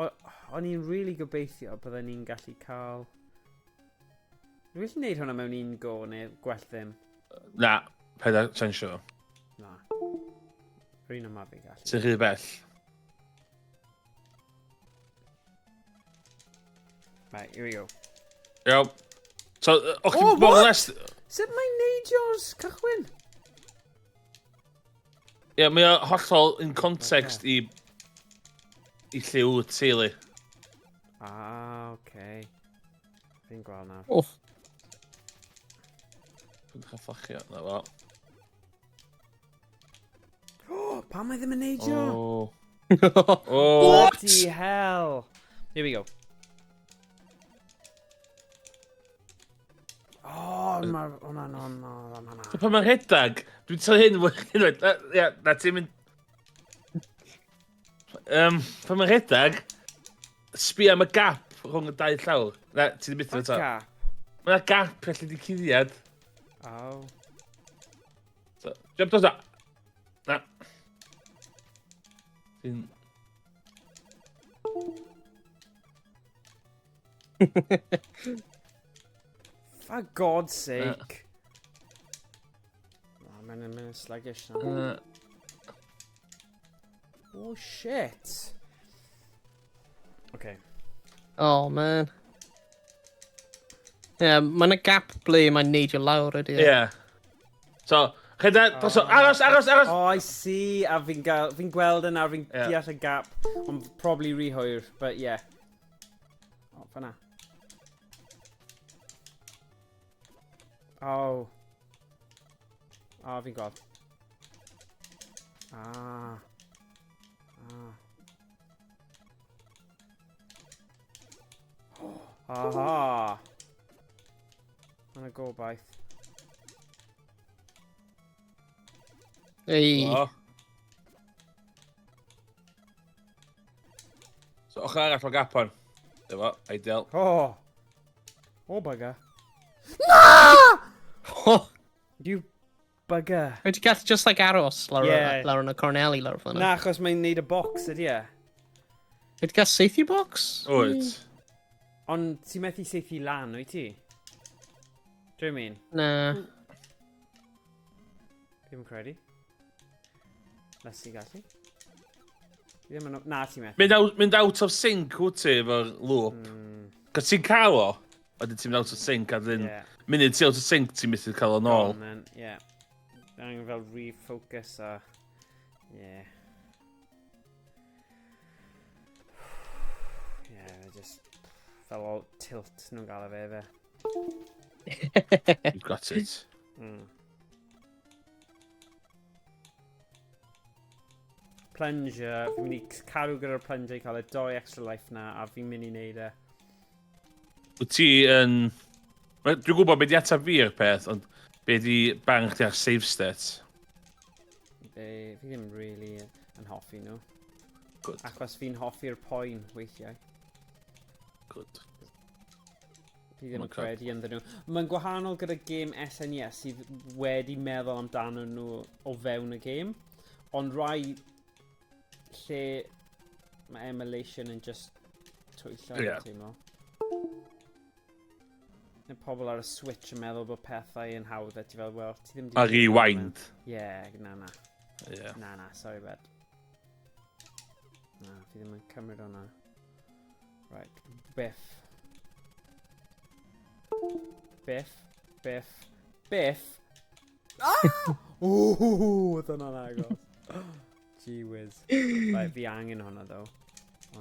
O'n i'n really gobeithio bydden ni'n gallu cael... Dwi'n gallu gwneud hwnna mewn un go neu gwell ddim. Na, paid â chensio. Na. Yr un yma fi'n gallu. Ti'n rhy bell. Right, here we go. Iawn. So, o'ch Oh, chi more or what? less... Sut mae'n neidio'r cychwyn? Ie, mae o hollol in context i lle wyt ti, li. Ah, okay. Fi'n gweld nawr. Oh. Dwi'n cael fflachio, na fo. Oh, pam mae ddim yn neidio? Oh. Oh. Bloody hell. Here we go. Oh, mae'r... O, na, na, na, na, na. So pan mae'n rhedag, dwi'n tell hyn, unwaith, ia, na ti'n mynd... Pan mae'n rhedag, sbia am y gap rhwng y dau llawr. Na, ti di byth What efo to. gap? Mae yna gap allu di cuddiad. Oh. So, jump dros na. Na. Ti'n... For God's sake. Oh, mae'n mae'n sluggish now. Oh, shit. Okay. Oh, man. Yeah, mae'n y gap ble mae'n neidio lawr ydy. e. Ie. So, rhedag, dros o, aros, aros, aros! Oh, I see. A fi'n gael, fi'n gweld yna, fi'n Ie. deall y gap. Ond probably rhy hwyr, but yeah. Oh, fan'na. Oh. Oh, fi'n gweld. Ah. Ah. Aha. Mae'n gobaith. Ei. O. So, ochr arall o gap hon. Efo, ideal. Oh. Oh, bugger. Oh, You bugger. Wyt ti'n gallu just like aros lawr, Yeah. lawr yn y corneli lawr fan Na, achos mae'n neud y box ydy e. Wyt ti'n cael saethu box? Wyt. Ond ti'n methu saethu lan, wyt ti? Do you mean? Na. Fi ddim yn credu. Nes ti gallu? Fi ddim yn... Na, ti'n methu. Mynd out of sync wyt ti efo'r loop. Cos ti'n cael o, a wedyn ti'n mynd out of sync, a wedyn Yeah. munud ti out of sync, ti'n methu cael o nôl. Gone then, yeah. Angen fel refocus a... Yeah. Yeah, just fel o tilt nhw'n gael e fe, fe. You've got it. Plunger, fi'n mynd i cadw gyda'r plunger i cael y doi extra life na, a fi'n mynd i neud e. Wyt ti yn... Wel, dwi'n gwybod beth di ateb fi i'r peth, ond be di barn chdi ar save state? Be, fi ddim really yn hoffi nhw. Good. Achos fi'n hoffi'r poen weithiau. Good. Fi ddim Oh yn my God. credu ynddyn nhw. Mae'n gwahanol gyda gêm SNES sydd wedi meddwl amdano nhw o fewn y gêm. Ond rai lle mae emulation yn just twyllo, Ie. yeah. Teimlo. Neu pobl ar y Switch yn meddwl bod pethau yn hawdd a ti fel, well, ti ddim 'di A rewind. Yeah, na na. Yeah. Na na, sorry bud. Na, fi ddim yn cymryd hwnna. Right, biff. Biff, biff, biff. Ah! Ooh, oedd hwnna'n agos. Gee whiz. Right, fi angen hwnna though.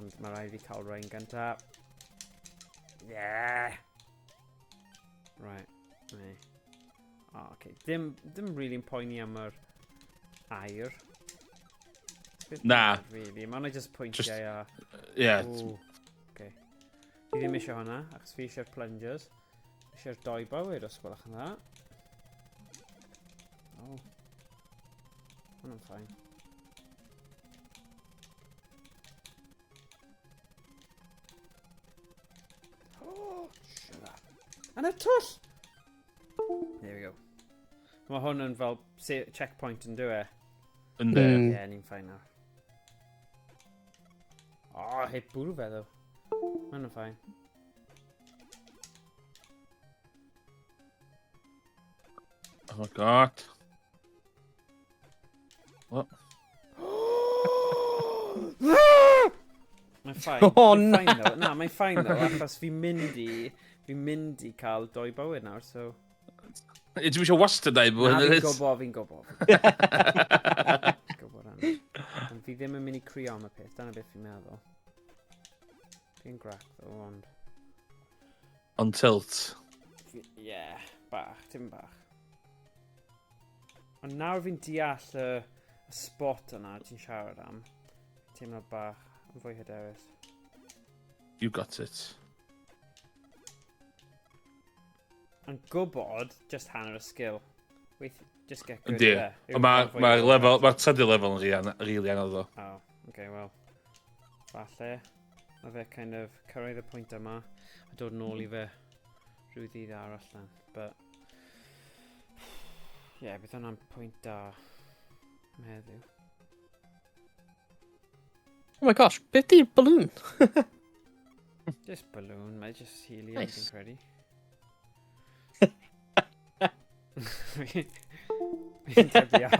Ond mae rhaid fi cael rhain gynta. Yeah! Right, ni. Oh, okay. Dim really yn poeni am yr air. Beth Na. Really, mae hwnna just pwyntiau a... Yeah. Ooh, okay. Fi ddim eisiau hwnna, achos fi eisiau'r plungers. Eisiau'r doi bywyd os gwelwch yn dda. Oh. Hwnna'n fine. Oh, sugar. Yn y twll! There we go. Mae hwn yn fel checkpoint yn dyw e? Yndi. Ie, yeah, ni'n fine nawr. Oh, heb bwrw fe ddo. Mae hwnna'n fine. Oh my God. What? Mae'n fine. Oh, Mae'n na. fine though. Na, mae'n fine though, achos fi'n mynd i cael doi bywyd nawr, so... Ie, ti'n eisiau wastad dau Na, bywyd, fi'n yn gwybod, fi'n gwybod. Fi'n gwybod hynny. Ond fi ddim yn mynd i crio am y peth, dyna beth fi'n meddwl. Fi'n grac though, ond... On tilt. Yeah, bach, dim bach. Ond nawr fi'n deall y spot yna ti'n siarad am. Fi'n teimlo bach yn fwy hyderus. You got it. Ond gwybod, just hanner y skill. Weith, just get good Yndi. there. Ond mae'r ma lefel, mae'r trydydd lefel yn really anodd o. Oh, okay, well. Falle. Mae fe kind of cyrraedd y pwynt yma a dod nôl i fe rhyw ddydd arall then. But, yeah, bydd hwnna'n pwynt da am heddiw. Oh my gosh, beth di'r balloon? Just balloon, mae just helium, Nice. fi'n credu. Fi'n tybio.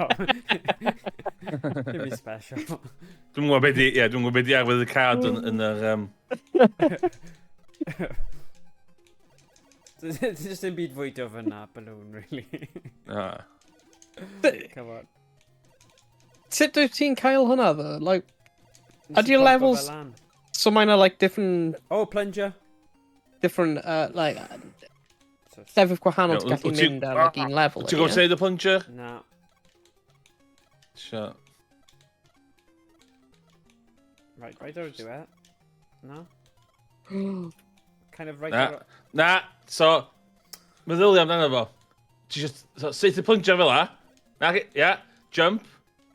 Dim i special. Dwi'n gwybod beth di, ie, dwi'n gwybod beth di arwydd y card yn yr... There's just dim byd fwy dwfn na balloon, really. Ah. Come on. Sut wyt ti'n cael hwnna though? Like, Nes i Ydy'r popio levels- fe lan. So mae yna like different, Oh, plunger! different, like, So, llefydd gwahanol Ie, ti'n gallu wyt ti- mynd ar like, un level. Ti'n gwybod ie? sut y plunger? Na. Sure. Right, right o'r diwedd. Na? Kind of right Na. ar... Na, so, meddylia amdano fo. Ti just, so, sut y plunger fel la? Na, ia, jump.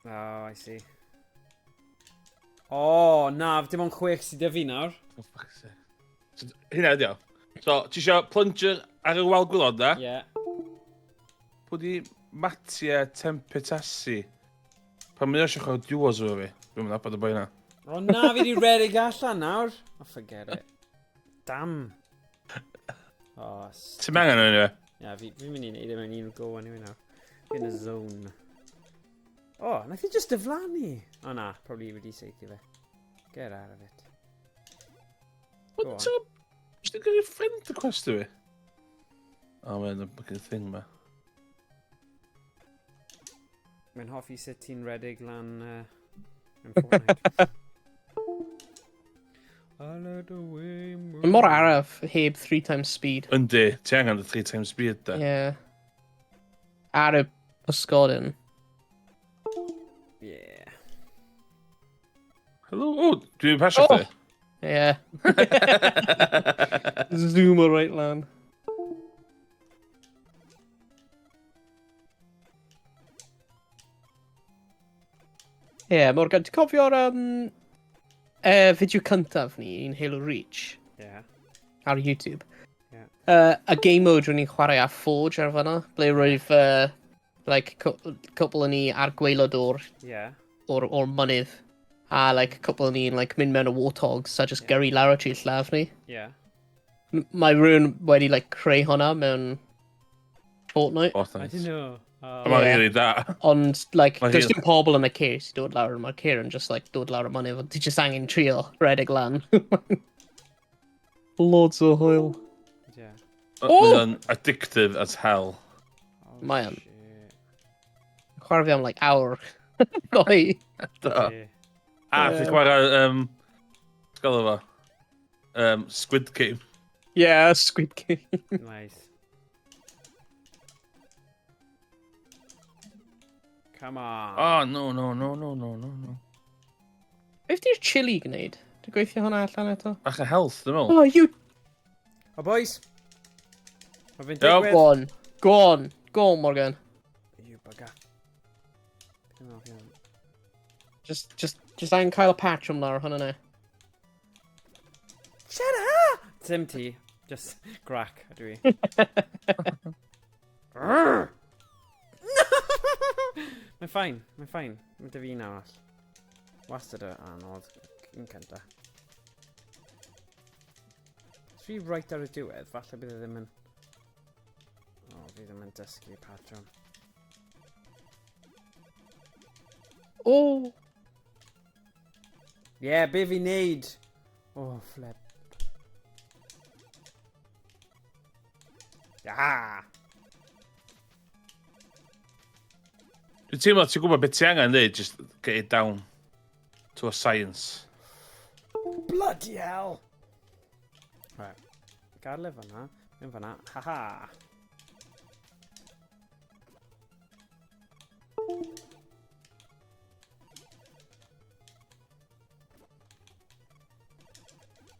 Oh, I see. Oh, na, dim ond 6 sydd 'da fi nawr. Oh, fuck's sake. So, hynna ydi o. So, ti isio plunger ar y wal gwaelod na? Yeah. Pwy di Mattia Tempetasi? Pan mae o eisiau chwarae duos efo fi? Dwi'n mynd nabod y boi na. O na, fi di redeg allan nawr. Oh, forget it. Damn. Oh, Ti'n angen o'n anyway? Yeah, fi'n mynd i neud e mewn un go anyway nawr. Fi yn y zone. Oh, nath i just diflannu. O na, probably wedi saethu fe. Get out of it. Go What? on. Just yn gyrru friend request i fi? O, mae'n y fucking thing ma. Mae'n hoffi sut ti'n redig lan yn Fortnite. I let the way move. Mae'n mor araf heb 3 times speed. Yndi, ti angen y 3 times speed da. Yeah. Ar y pysgodyn. Yeah. Hello, oh, dwi'n pasio Oh! chdi. Yeah. Zoom o right lan. Ie, yeah, Morgan, ti'n cofio'r fideo cyntaf ni yn Halo Reach Yeah. ar YouTube? Ie. Y game mode rwy'n ni'n chwarae ar Forge ar fanna, ble roedd like, cwpl o ni ar gwaelod o'r, Yeah. or mynydd. A like, cwpl o ni'n like, mynd mewn y warthogs a just gyrru lawr o ti lladd ni. Yeah. Mae rhywun wedi like, creu hwnna mewn Fortnite. I Fortnite. don't know. Oh. Mae'n Ie. really da. Ond, like, Mae does rili- dim pobl yn y ceir sy'n dod lawr, mae'r ceir yn just, like, dod lawr y mynydd, ond ti just angen trio redeg lan. Loads o hwyl. Yeah. Oh! Mae'n addictive as hell. Oh, Mae yn. shit. Chwarae fi am, like, awr. Doi. Da. Yeah. A, ti'n chwarae, gael efo? Squid Game. Yeah, Squid Game. Nice. Come on. Oh, no, no, no, no, no, no, no. Beth di'r chili gwneud? Dwi'n gweithio hwnna allan eto? Bach o health, dwi'n meddwl. Oh, you... Oh, boys. Mae fe'n Iawn. digwydd. Go on. Go on. Go on, Morgan. You bugger. Come on, come on. Just angen cael y patch ymlaen ar hwnna na. Shut up! Dim ti. Just grac, ydw i. Arrgh! Mae'n fine, mae'n fine. Mae dy fi un arall. Wastad y anodd yn cynta. Os fi right ar y diwedd, falle bydd e ddim yn... O, fi ddim yn dysgu y patrwm. Oh! Ie, yeah, be fi'n neud? Oh, flip. Ah! Dwi'n teimlo, ti'n gwybod beth ti angen dweud, just get it down to a science. Bloody hell! Right. Gadal e fyna. Mynd fyna. Ha-ha!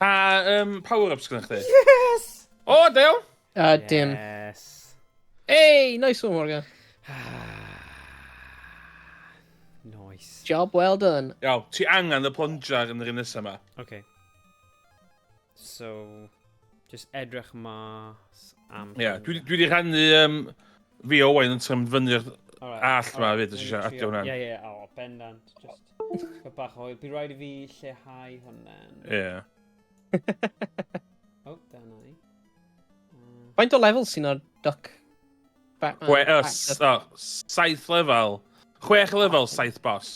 A power-ups gyda chdi? Yes! O, da iawn! Dim. Yes. Hey, nice one, Morgan. Nice. Job well done. Iawn, ti angen y plunger yn yr un nesaf yma. Okay. So, just edrych mas am... Ie, yeah, dwi wedi rhannu fi Owain yn trefn fyny'r Alright, allt 'ma alright, hefyd, os newn ni isio trio. adio hwnna. Ie, ie, o, bendant. Just cael bach o hwyl. Bydd rhaid i fi lleihau hwnna. Ie. Oh, dyna ni. Faint o levels sy'n ar Duck? Batman? Chwe, Batman. o, 7 lefel. 6 lefel, 7 boss.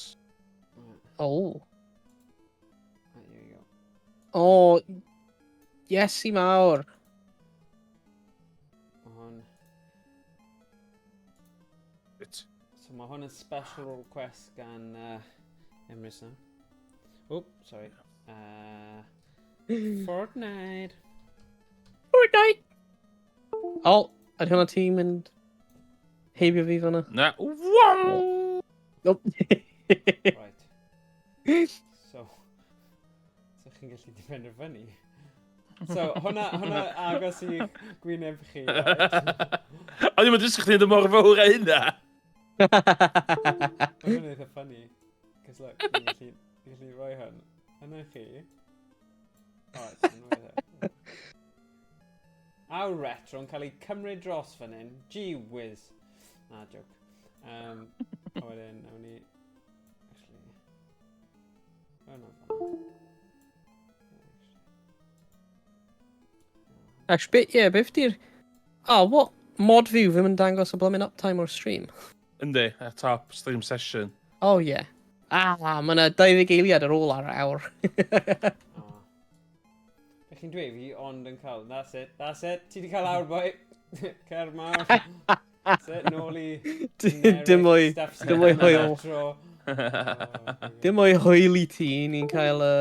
Oh. Right, here we go. Oh, Iesu mawr. Ma' hwn... It. So mae hwn yn special request gan Emrys na. Oh, sorry. Fortnite. Fortnite! Oh, ydy hwnna ti'n mynd heibio fi fan'na? Na. Wow! Nope. Right. So chi'n gallu penderfynu. So, hwnna agos i gwyneb chi, right? O'n i'n mynd chdi'n dod mor fawr â hynna. Mae hwnna'n eitha funny. Cos look, fi'n gallu rhoi hwn. Yna chi. Oh, it's yn rhoi e. Awr retro yn cael ei cymryd dros fan hyn. Gee whiz. Na, joke. A wedyn, nawn ni... Actually... Oh, no, fan'na. Actually, bit, yeah, beth di'r... Oh, what? Mod view ddim yn dangos y blymyn uptime o'r stream. Yndi, ar top stream session. Oh, yeah. Ah, mae yna 20 eiliad ar ôl ar awr. Oh. Be chi'n dweud fi ond yn cael... That's it, that's it. Ti di cael awr, boi. Cer mawr. That's it, nôl i... Dim mwy, dim mwy hwyl. Dim mwy hwyl i ti, ni'n cael y...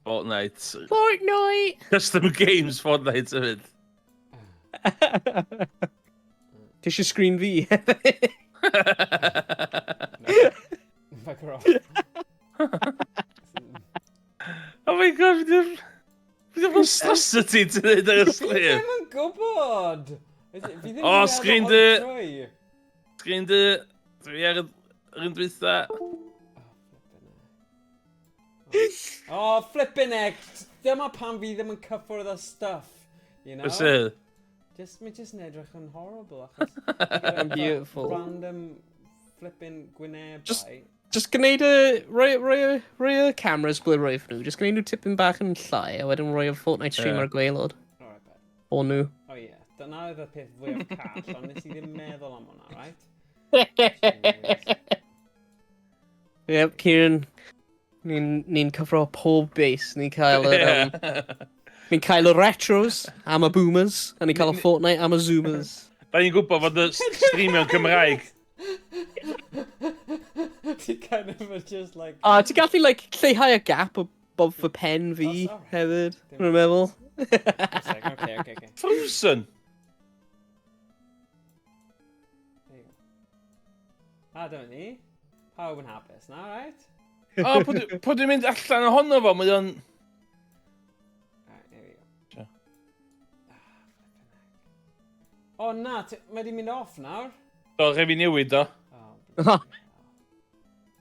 Fortnite. Fortnite! Custom games Fortnite hefyd. Ti eisiau screen fi? Fuck off. Oh my god, fi ddim... Fi ddim monstrosity ti'n neud ar y stream. Fi ddim yn gwybod! Fi ddim O, screen dy... Screen dy... Dwi ar yr un dwytha. Oh, flippin' heck! Dyma pam fi ddim yn cyffwrdd â stuff, you know? Be sydd? Just, mae just yn edrych yn horrible, achos... I'm beautiful. Random flippin' gwynebau. Just gwneud y... Rhoi, rhoi, rhoi y cameras ble roi nhw. Just gwneud nhw tipyn bach yn llai, a wedyn rhoi y Fortnite stream Ie. ar gwaelod. Alright, bet. O nhw. Oh yeah, dyna oedd y peth fwyaf call, ond nes i ddim meddwl am hwnna, right? Yep, Kieran. Ni'n ni cyfro pob base. Ni'n cael yr... Ni'n cael y retros am y boomers, a ni'n cael y Fortnite am y zoomers. Da ni'n gwybod fod y streamio'n Cymraeg. Ti kind of just like... A ti'n gallu, like, lleihau y gap o bob fy pen fi Oh, sorry. hefyd, Dim- rwy'n meddwl. Okay. Frozen! There you go. A dyma ni. Pawb yn hapus na, right? O, pwy dwi'n mynd allan ohono fo, mae o'n... Alright, there we go. Sure. Ah, flippin' heck. O na, mae di mynd off nawr. Do, rhaid fi newid o. Oh, bloody hell.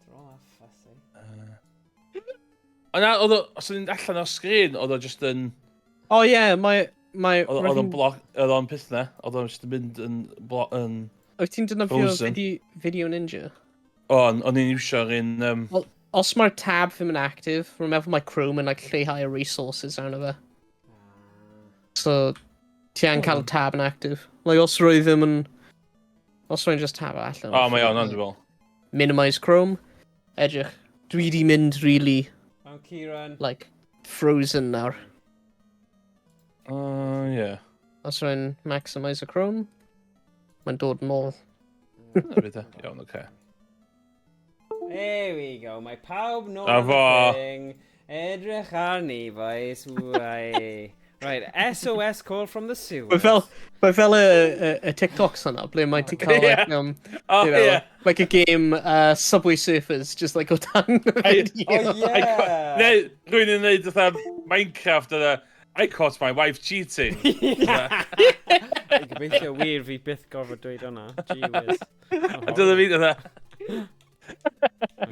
They're all that fussy. O na, oedd o, os o'n mynd allan o'r sgrin, oedd o just yn... O ie, mae... Mae... Oedd o'n bloc, oedd o'n peth na, oedd o'n just yn mynd yn... yn... Wyt ti'n defnyddio Frozen. Video Ninja? O, o'n i'n iwsio'r un... Well, os mae'r tab ddim yn active, rwy'n meddwl mae Chrome yn like, lleihau y resources arno fe. So, ti angen cael y tab yn active. Like, os rwy ddim yn... Os rwy'n just tab allan. O, mae o'n, dwi'n meddwl. Minimise Chrome. Edrych. Dwi di mynd really, Oh, Kieran. like, frozen nawr. O, ie. Os rwy'n maximise y Chrome, mae'n dod nôl. Dyna beth e. Iawn, oce. There we go. Mae pawb nôl Na yn y fo. thing. Edrych ar ni, boys. Wai. Right, SOS call from the sewer. Mae fel y TikToks yna, ble mae ti'n cael, like, O, you know, ie. like a game Subway Surfers, just like o dan y video. Oh, yeah. Neu, rwy'n yn neud fatha Minecraft yna, I caught my wife cheating. Gobeithio wir fi byth gorfod dweud hwnna. Gee whiz. A dyna fi, fatha,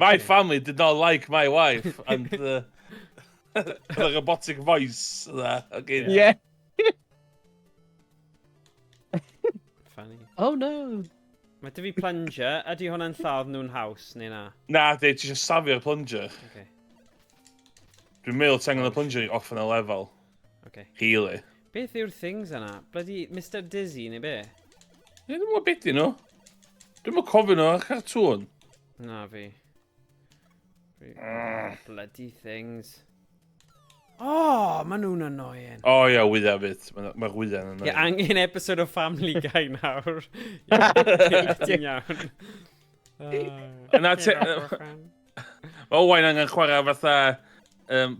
My family did not like my wife and the robotic voice. Fatha, okay. Yeah. Funny. Oh no. Mae dy fi plunger. Ydy hwnna'n lladd nhw'n haws neu na? Na, di, ti eisiau safio'r plunger. Okay. Dwi'n meddwl ti angen y plunger i off yn y lefel. Okay. Really. Beth yw'r things yna? Bloody Mr Dizzy neu be? Ie, dwi'n gwybod beth di nhw. Dwi'n mwyn cofio nhw ar cartŵn. Na fi. Bloody things. Oh, maen nhw'n annoying. O ie, wyddau fyd. Mae'r wyddau'n Ie, annoying. angen episode o Family Guy nawr. Ie, ti'n iawn. Yna Mae Owain angen chwarae fatha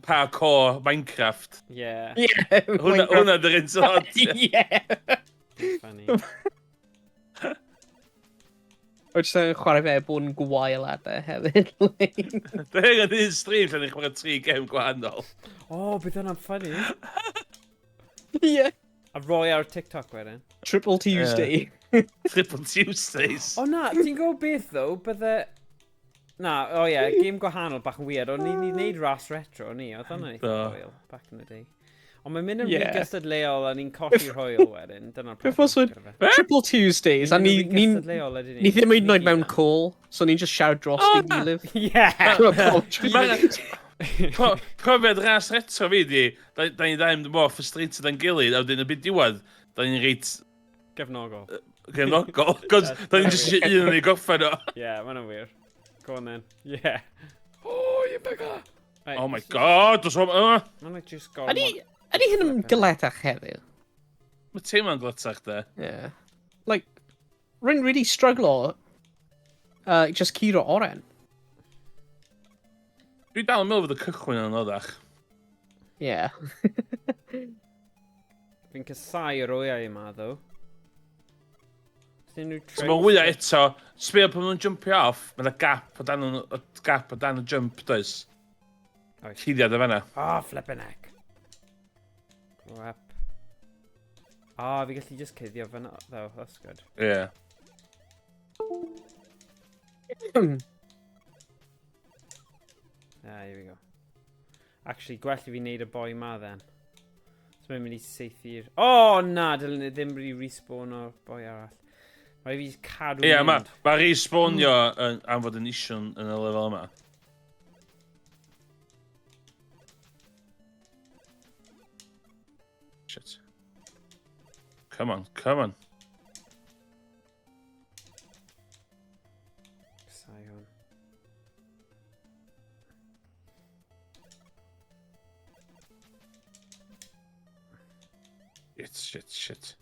parkour Minecraft. Yeah, Yeah. Hwna dy'r un sy'n Yeah. funny. O, jyst yn chwarae fe bod yn gwael ar e hefyd. Dwi'n angen un stream lle ni'n chwarae tri gem gwahanol. Oh, bydd hwnna'n funny. Yeah. A roi ar TikTok wedyn. Triple Tuesday. Triple Tuesdays. O na, ti'n gwybod beth ddo, bydde... Na, o ie, yeah, game gwahanol bach yn weird, ond ni'n neud ras retro, ni, oedd hwnna'n eitha Do. hwyl, back in the day. Ond mae'n mynd yn rhy gystadleuol a ni'n colli'r hwyl wedyn, dyna'r Beth os problem gyda fe. Triple Tuesdays, a Ni'n mynd ni, yn rhy ni, gystadleuol, ydyn ni? ni ddim hyd yn oed Ni mewn gyd. call, so ni'n just siarad dros O, ei na. gilydd. Yeah! Profiad ras retro fi di, da ni ddau mynd mor frustrated â'n gilydd, a wedyn y byd diwedd, da ni'n reit Gefnogol. gefnogol, cos da ni'n just eisiau un o'n ei gorffen o. Yeah, mae'n wir. Go on then. Yeah. Oh, you bugger! Right, Oh my god, dos o... Mae'n like just gormod. Ydy hyn yn galetach heddiw? Mae teimlo'n gletach, de. Yeah. Like, Rwy'n really struglo just curo oren. Dwi dal yn meddwl fod y cychwyn yn anoddach. Ie. Yeah. Fi'n casau yr wyau yma, ddo. So mae'n wyau eto, sbio pan maen nhw'n jumpio off, mae yna gap o dan, gap o dan y jump, does? Oes. Cuddiad o fanna. Oh, flippin' heck. Go up. Ah, oh, fi gallu just cuddio fanna, though. That's good. Yeah. Ah, here we go. Actually, gwell i fi wneud y boi ma then. So mae'n mynd i saethu'r... Oh, na, dylen ni ddim really respawn o'r boi arall. Mae fi cadw Ie, yeah, mae ma respawnio yn, am fod yn issue yn y lefel yma. Shit. Come on, come on. Sion. Shit, shit, shit.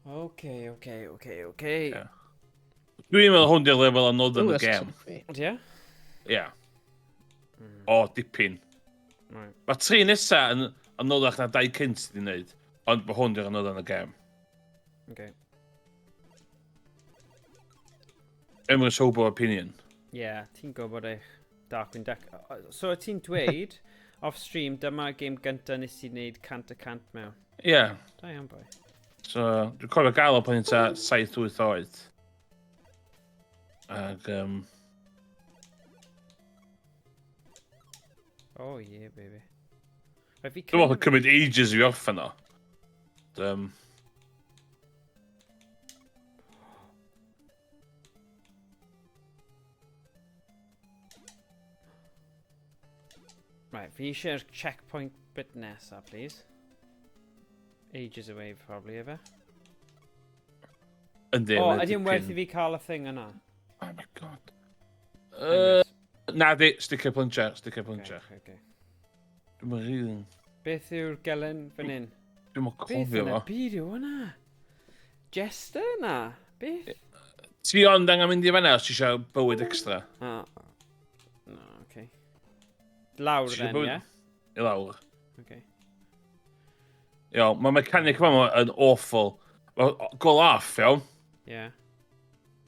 Okay, okay, okay, okay. Yeah. Dwi'n meddwl hwn di'r lefel anodd yn y gem. Ie? Ie. O, dipyn. Right. Mae tri nesa yn anoddach na dau cynt wedi wneud, ond mae hwn di'r anodd yn y gem. Okay. Emrys Hobo opinion. Ie, yeah, ti'n gwybod eich Darkwing Duck. So, ti'n dweud, off stream, dyma gêm gyntaf nes i wneud 100% mewn. Ie. Yeah. Da iawn, boi. So, dwi'n cofio gael o pan i'n ta 7-8 oed. Ac, Oh, yeah, baby. Right, fi Dwi'n meddwl bod cymryd ages i fi orffen o. Right, fi eisiau'r checkpoint bit nesa, please. Ages away, probably, efe? Yndi. O, ydy'n werth i fi cael y thing yna? Oh my god. Na di, sticker plunger, sticker plunger. Okay, okay. Dwi'n meddwl rili... Beth yw'r gelen fan hyn? Dwi'n meddwl cofio fo. Beth yn y byd yw hwnna? Jester na? Beth? Ti ond angen mynd i fanna os ti eisiau bywyd extra. Ah. No, okay. Lawr then, ie? I lawr. Okay. Iawn, mae mechanic yma yn awful. Go off, iawn. Yeah.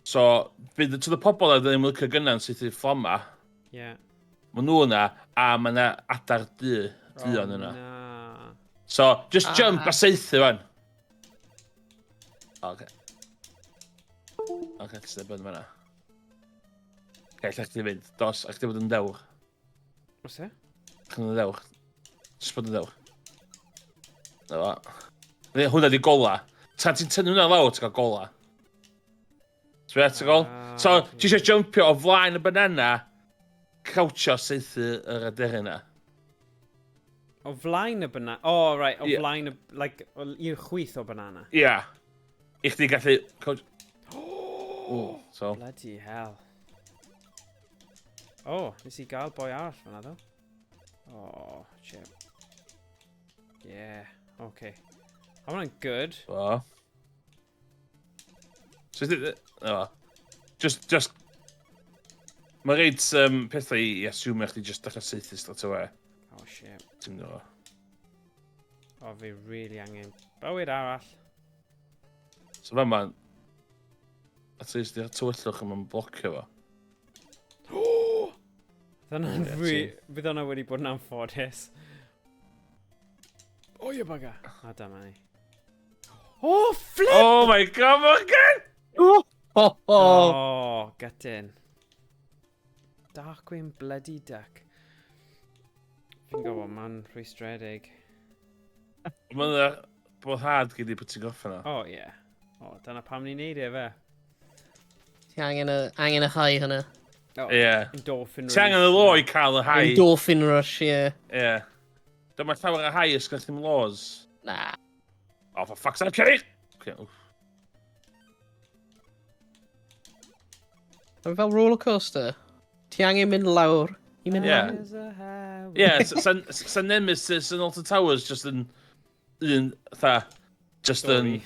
So, bydd to the pobl a ddim yn licio gynna'n syth i'r fflama. Yeah. Mae nhw yna, a mae yna adar du, duon yna. Na. So, just jump a saethu fan. Okay. Okay, ti'n dweud fan'na. Okay, lle chdi fynd. Dos, a chdi bod yn dewr. What's e? Chdi bod yn dewr. Just bod yn dewr. Na fo. Hwnna di gola. Tan ti'n tynnu hwnna lawr, ti'n cael gola. Ti'n at y gol? So, ti eisiau jumpio o flaen y banana, crouchio saethu yr aderyn yna. O flaen y banana? Oh, right, o Yeah. flaen y... Like, i'r chwith o banana. Ia. Yeah. I chdi gallu... Crouch... Ooh, so. Bloody hell. Oh, nes i gael boi arall fan'na, ddo. Oh, shit. Yeah, okay. Ma hwnna'n good. O. So, o. Just... Mae reit pethau i assume chdi just dechrau saethu straight away. Oh, shit. Ti'n mynd o. Oh, fi really angen bywyd arall. So fa ma'n... At least di'r tywyllwch yma'n blocio fo. Dyna'n Ie, fwy... Bydd hwnna wedi bod yn anffodus. O, you bugger. A dyma ni. Oh, flip! Oh my god, Morgan! Oh, oh, oh. Oh, get in. Darkwing Bloody Duck. Fi'n gwybod, mae'n rhwystredig. Mae'n yna boddhad gyd i put ti'n gorffen o. Oh, ie. Yeah. Oh, dyna pam ni'n neud e, fe. Ti angen y, angen y high hynna. Oh, Ie. Endorphin Ti angen y law i cael y high. Endorphin rush, ie. Ie. Dyma llawer o high ysgol ddim laws. Na. Oh, for fuck's sake! Okay, oof. Mae'n fel roller coaster. Ti angen mynd lawr I mynd Yeah. lan. Ie, yeah, sa, sa Nemesis yn Alton Towers just yn un, tha, just yn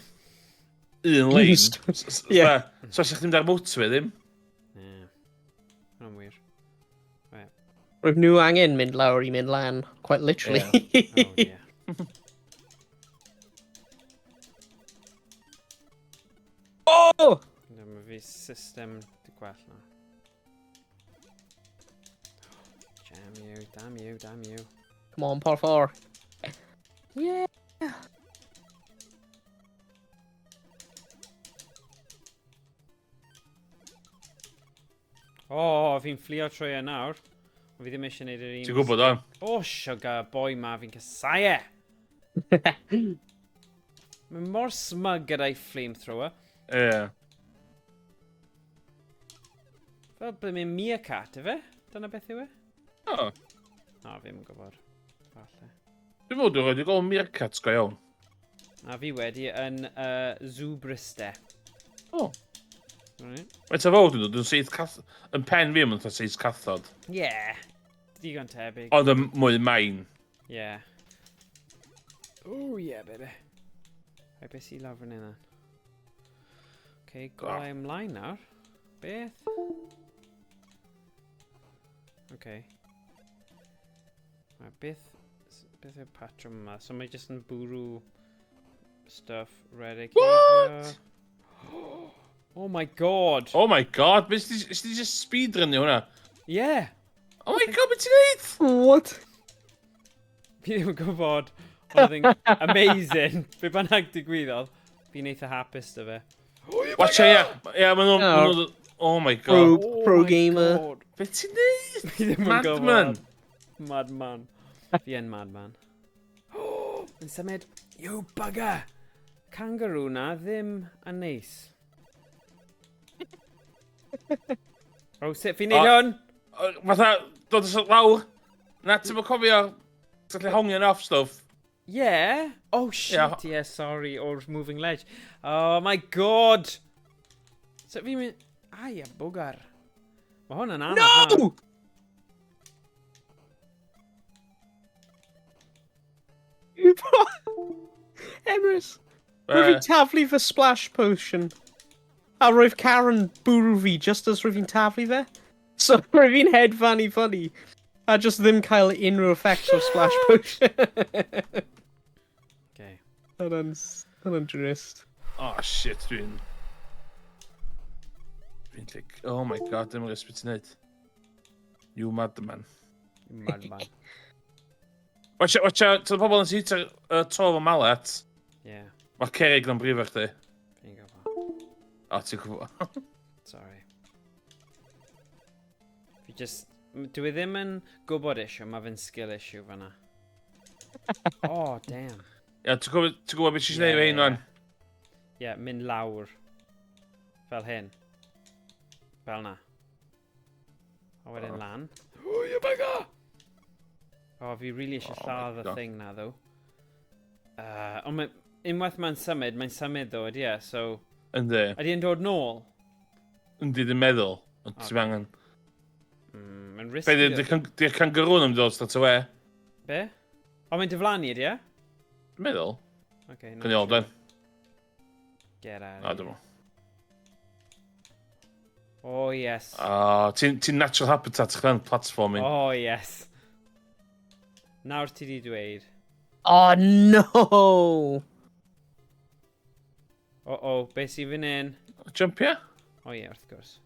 un lane. Ie. So os ydych chi'n mynd ar motorway ddim? Ie. Hwna'n wir. Roedd nhw angen mynd lawr i mynd lan, quite literally. Yeah. Oh, yeah. Oh! Mae fi system di gwell na. Damn you, damn you, damn you. Come on, por favor. Yeah. O, oh, fi'n fflio trwy e nawr. Ond fi ddim eisiau gwneud yr un... Ti'n gwybod o'n? O, oh, sugar, boi ma, fi'n casau e! Mae mor smug gyda'i flamethrower. Ie. Yeah. Fel ble mae'n meerkat, efe? Dyna beth yw e? O. Oh. Na, fi ddim yn gwybod. Falle. Dwi'n fod dwi'n rhaid i gael meerkats go iawn. Na, fi wedi yn Zoo Bryste. O. Oh. Right. Mae ta fawr dyn nhw, dwi'n seith cath... Yn pen fi, mae'n seith cathod. Ie. Yeah. Digon tebyg. Ond yn mwy main. Ie. Yeah. Oh yeah, baby. Right, beth sy'n lawr fan hynna? Okay, golau ymlaen nawr. Beth? Okay. Right, beth... Beth yw'r patrwm yma? So mae jyst yn bwrw stuff, redeg. What? Oh my god! Oh my god, beth ti just speedrunio hwnna? Yeah! Oh my god, beth ti'n neud? What? Fi ddim yn gwybod, ond oedd yn amazing. Be bynnag digwyddodd, fi'n eitha hapus dy fe. Watch out, yeah. Yeah, maen nhw... Oh my god. Pro, pro my gamer. God. Beth ti'n neud? Fi ddim yn Madman. gwybod. Madman. Fi yn madman. Yn symud. You bugger! Kangaroo na ddim yn neis. Oh, sut fi'n neud hwn? Fatha, dod ys lawr. Na, ti'n mynd cofio, ti'n gallu hongian off stuff. Yeah. Oh shit, yeah, yeah sorry, or moving ledge. Oh my god! So fi'n mynd... Ai, a bwgar. Mae hwn yn anodd. No! Emrys, rwyf fi'n taflu fy splash potion. A roedd Karen bwrw fi just as rwyf fi'n taflu fe. So rwyf fi'n hedfan i fyny. A just ddim cael unrhyw effect o'r splash potion. Okay. Hwnna'n drist. Oh shit, dwi'n... Dwi'n like, oh my god, dim yn gwybod beth ti'n neud. You madman. You madman. Watch out, watch out, ti'n pobl yn sy'n hitio to efo mallet. Yeah. Mae cerig na'n brifo chdi. Fi'n gwybod. O, ti'n gwybod. Sorry. Fi just... Dwi ddim yn gwybod issue, mae fe'n skill issue fanna. Oh, damn. Ia, ti'n gwybod, ti'n gwybod beth ti'n gwneud efo hyn, wan? Ie, yeah, mynd lawr. Fel hyn. Fel na. A wedyn lan. Oh, you bugger! Oh, fi really eisiau Oh my lladd y God. thing na, ddo. Ond mae, unwaith mae'n symud, mae'n symud ddo, ydy e, so... Yndi. Ydy e'n dod nôl? Yndi, dwi'n meddwl. Ond ti'n angen... Mae'n risky. Be, di'r kangaroo yn dod straight away? Be? O, mae'n diflannu, ydy e? Dwi'n meddwl. Okay, not Can you hold sure. then? Get out. Na, dwi'n meddwl. Oh, yes. Oh, ti'n ti natural habitat chdi platforming. Oh, yes. Nawr ti di dweud. Oh no! Oh, oh, beth sy'n fan hyn? Jumpia? O ie, wrth gwrs.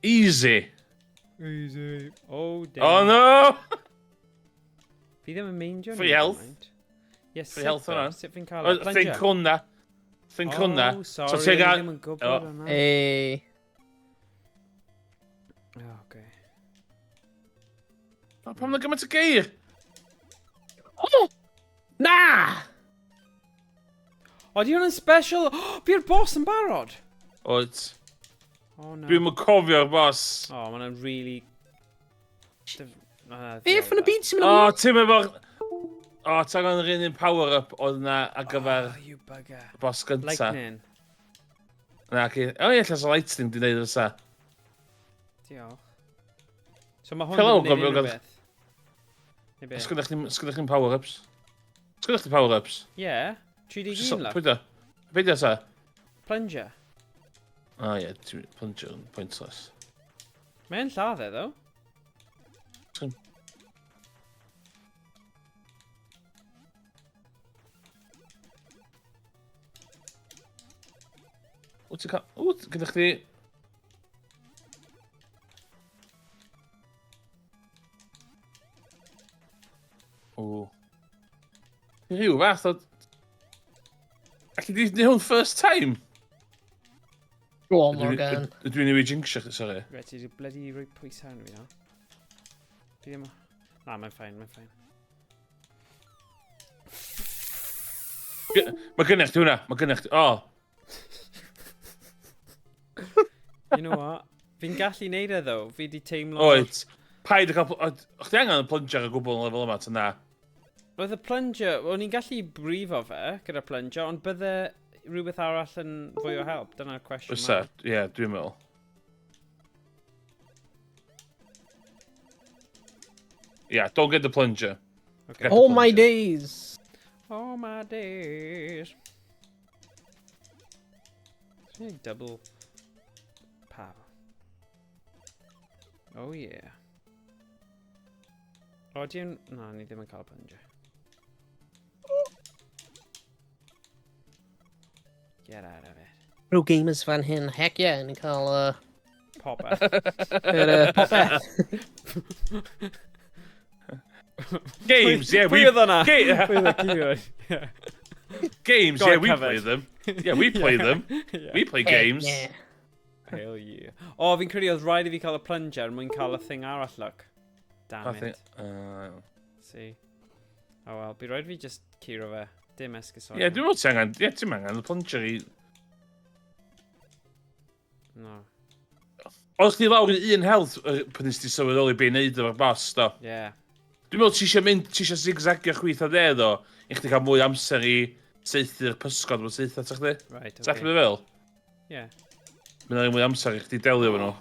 Easy. Easy. Oh, damn. Oh no! Fi ddim yn meindio. Free health. Yes, Free health hwnna. Sut fi'n cael e? Think hwnna. Think hwnna. Oh, sorry, So ti'n fi gael... ddim yn gwybod Oh. hwnna. Hey. Oh, okay. O, Pam na gymaint o geir? Oh! Na! O, di hwnna'n special? Oh, Fi'r boss yn barod! Oed. Oh, no. Dwi'n mynd cofio'r boss. Oh, ma' hwnna'n really... Beth yn y byd sy'n O, mynd ti'n mynd O, ti'n angen yr un un power-up oedd na ar gyfer Oh, you bugger. y boss gynta. Lightning. Na, ci. O ie, lla sa lightning di wneud fysa. Diolch. So mae hwn Hello, ddim yn neud gofio- unrhyw beth. Neu be? Sgynnych chdi, sgynnych chi'n power-ups? Sgynnych chdi power-ups? Ie. 31 love. Pwy da? Be di ta? Plunger. O ie, ti'n plunger yn pointless. Mae'n lladd e, ddo. Wyt ti'n cael... Wyt, gyda chdi... O. Rhyw fath o... Alli di neud hwn first time? Go on, Morgan. Ydw i'n newid jinxio chdi, sori. Reit, ti wedi bloody rhoi pwysau arno fi nawr. Fi ddim... Na, mae'n fine, mae'n fine. Mae gennych chdi hwnna, mae gennych chdi... O! You know what? Fi'n gallu neud e, though. Fi di teimlo... Oed. Paid o cael... O'ch ti angen y plunger o gwbl yn lefel yma, ta na? Roedd y plunger... O'n i'n gallu brifo fe gyda plunger, ond bydde rhywbeth arall yn fwy o help? Dyna'r cwestiwn. Fysa, ie, dwi'n meddwl. Yeah, don't get the plunger. Okay. Get the Oh my plunger. days! Oh my days. It's double power. Oh yeah. O, di Na, ni ddim yn cael plunger. Get out of it. Pro gamers fan hyn, heck yeah, ni'n cael Popeth. yr, popeth. Games, yeah, we... Pwy oedd hwnna? Pwy oedd y Yeah. Games, Got yeah, it we covered. play them. Yeah, we play them. Yeah. We play games. Yeah. Hell yeah. O, fi'n credu oedd rhaid i fi cael y plunger er mwyn cael y thing arall, look. Damn I it. think, See. Oh well, by rhaid fi just curo fe. Dim esgusodion. yeah, dwi'n meddwl ti angen... Yeah, ti'n angen y plunger i... No. Oedd chdi lawr i un health pan nes ti sylweddoli be i neud efo'r boss, do. Yeah. Dwi'n meddwl ti eisiau mynd, ti eisiau zigzagio chwith a dde, ddo, i chdi cael mwy o amser i saethu'r pysgod mae'n saethu ato chdi. Right, Ti'n okay. okay. fel? Yeah. Mae'n rhaid mwy o amser i chdi delio efo nhw.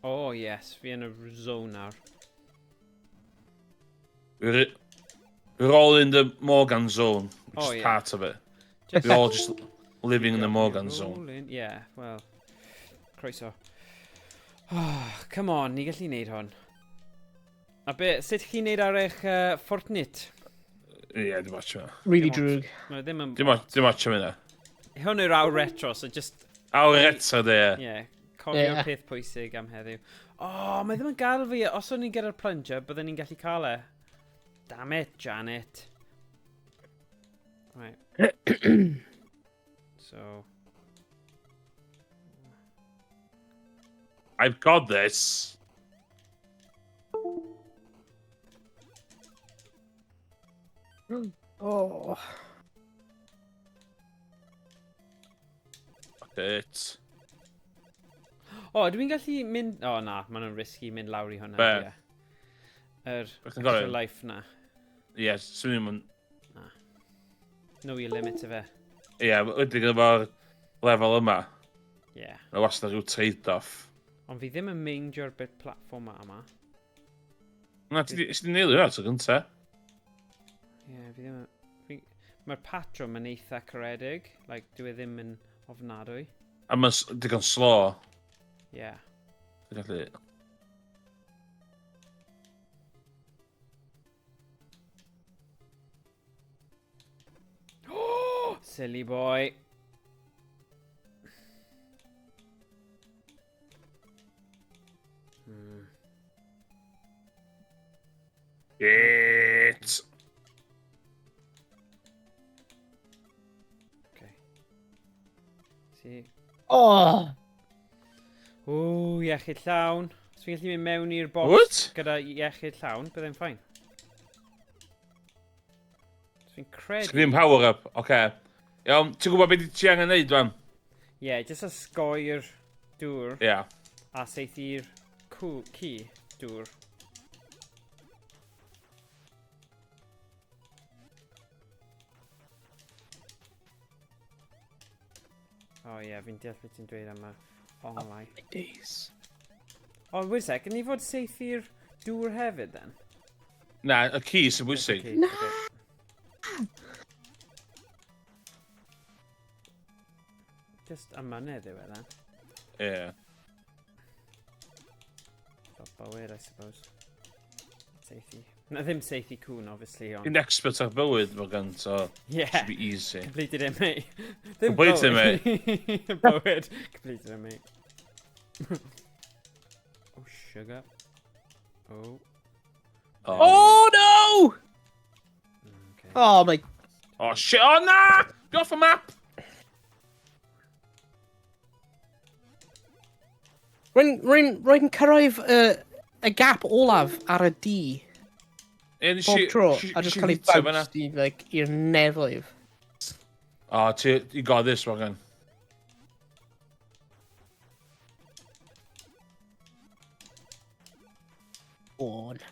Oh, yes. Fi yn y zone nawr. We're all in the Morgan zone, which Oh, is yeah. part of it. Just We're all just living in the Morgan zone. Rolling. Yeah, well. Croeso. Oh, come on, ni gallu neud hwn. A be, sut chi'n neud ar eich Fortnite? Ie, yeah, dim ots yma. Really Dim drwg. Mae ddim yn... Dim ots am hynna. Hwn yw'r awr retro, so just... Awr retro, de. Yeah, cofio'r Yeah. peth pwysig am heddiw. Oh, mae ddim yn gael fi. Os o'n i'n gyda'r plunger, bydden ni'n gallu cael e. Damn it, Janet. Right. So... I've got this. Oh. Fuck it. O, oh, dwi'n gallu mynd... O, oh, na, maen nhw'n risky mynd lawr i hwnna. Be? Ie. Yr Be chdi'n extra gofyn? life na. Ie, yes, swn i'm yn... Know your limit o fe. Ie, yeah, ydy efo'r lefel yma. Yeah. Mae wastad rhyw trade-off. Ond fi ddim yn meindio'r bit platformer yma. Na, ti di neilio hwnna tro gynta. Ie, yeah, fi ddim yn... Fi... Mae'r patrwm yn eitha caredig. Like, dwi e ddim yn ofnadwy. A mae'n digon slow. Yeah. Dwi'n gallu... Silly boy. Shit! Okay. See. Oh! Ww, iechyd llawn. Os fi'n gallu mynd mewn i'r box What? gyda iechyd llawn, byddai'n fine. Os fi'n credu... Sgyn ddim power up, oce. Okay. Iawn, ti'n gwybod beth ti angen neud, fan? Ie, yeah, jyst osgoi'r dŵr Ie. Yeah. a saethu'r ci dŵr. Oh ie, yeah, fi'n deall beth ti'n dweud am y onglau. Oh, my days. Oh, wait a sec, ni fod saethu'r dŵr hefyd, then? Na, y ci sy'n bwysig. Na! Just y mynydd yw e, then. Ie. Yeah. Fel bywyd, I suppose. Saethu. Na, ddim saethu cwn, obviously, ond... Ti'n expert ar bywyd, Morgan, so... Yeah. Should be easy. Completed it, mate. Ddim Completed it, mate. Bywyd. Completed it, mate. Oh, sugar. Oh. Oh. Oh, no! Okay. Oh, my... Oh, shit. Oh, na! Get off the map! Rwy'n rwy rwy cyrraedd y, y gap olaf ar y D. Ie, nes Bob i- tro, nes a just i cael ei hitio fan'na. bounced i, like, i'r nefoedd. Oh, ti, you got this, Morgan. On.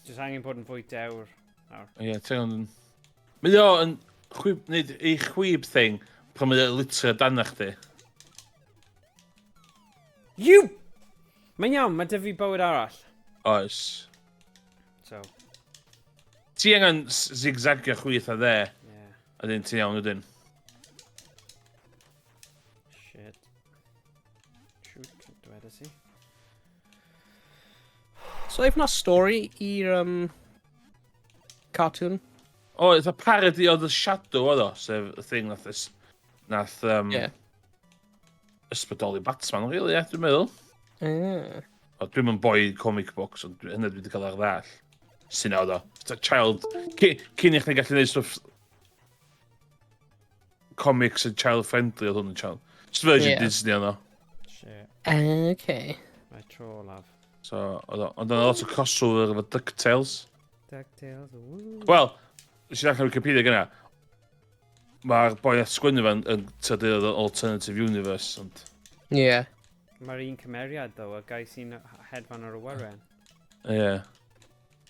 Just angen bod yn fwy dewr. Nawr. Ie, yeah, ti'n yn... Mae o yn chwib, neud ei chwib thing pan mae o literally dan chdi. You! Mae'n iawn, mae dy fi bywyd arall. Oes. So, Ti angen zigzagio chwith a dde, yeah. a dyn ti'n iawn wedyn. Shit. Shoot, dwedes i. So, if na stori i'r cartoon? O, it's a parody o The Shadow oedd o, sef y thing nath, nath Yeah. ysbrydoli Batman, really, ie, dwi'n meddwl. O, dwi'n mynd boi comic books, ond hynny dwi wedi cael ar ddall. Sy'n oedd o. It's a child... Cyn i chdi gallu gwneud stwff comics and child friendly oedd hwn yn child. Just version Ie. Disney oedd o. Shit. Okay. Mae tro olaf. So, oedd o. Ond oedd lot o crossover efo DuckTales. DuckTales, woo. Wel, nes i ddechrau Wikipedia gyna. Mae'r boi nath sgwennu fe'n yn tydu oedd alternative universe, ond... Yeah. Mae'r un cymeriad, ddo, y guy sy'n hedfan ar y wyren. Ie. Yeah.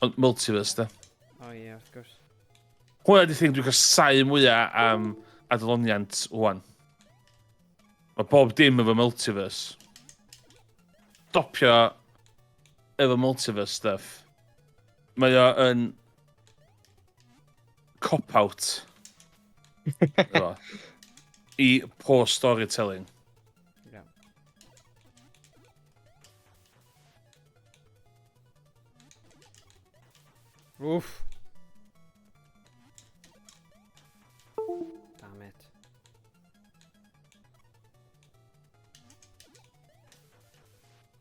Ond multiverse, da. O ie, wrth gwrs. Hwna di thing dwi'n casáu mwyaf am adloniant wan. Mae bob dim efo multiverse. Stopio efo multiverse stuff. Mae o yn cop-out. Efo. I poor storytelling. Yeah. Oof. Damn it.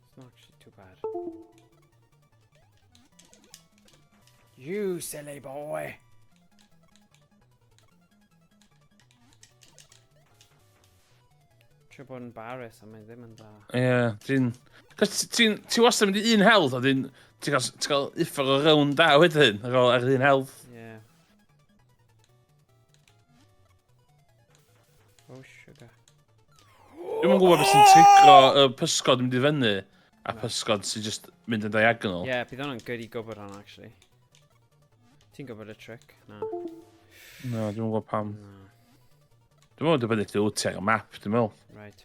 It's not actually too bad. You silly boy! Trio bod yn barus a mae ddim yn dda. Ie, yeah, ti'n... Cos ti'n ti wastad mynd i un health, a ti'n ti cael, ti cael uffar o round da wedyn, ar ôl ar un health. Yeah. Oh, sugar. Dwi'm yn gwybod beth sy'n trigro y pysgod yn mynd i fyny, a pysgod sy'n just mynd yn diagonal. Yeah, bydd hwnna'n good i gwybod hwnna, actually. Ti'n gwybod y trick? Na. No, dwi'm yn gwybod pam. Na. Dwi'n meddwl dibynnu lle wyt ti ar y map, dwi'n meddwl. Right.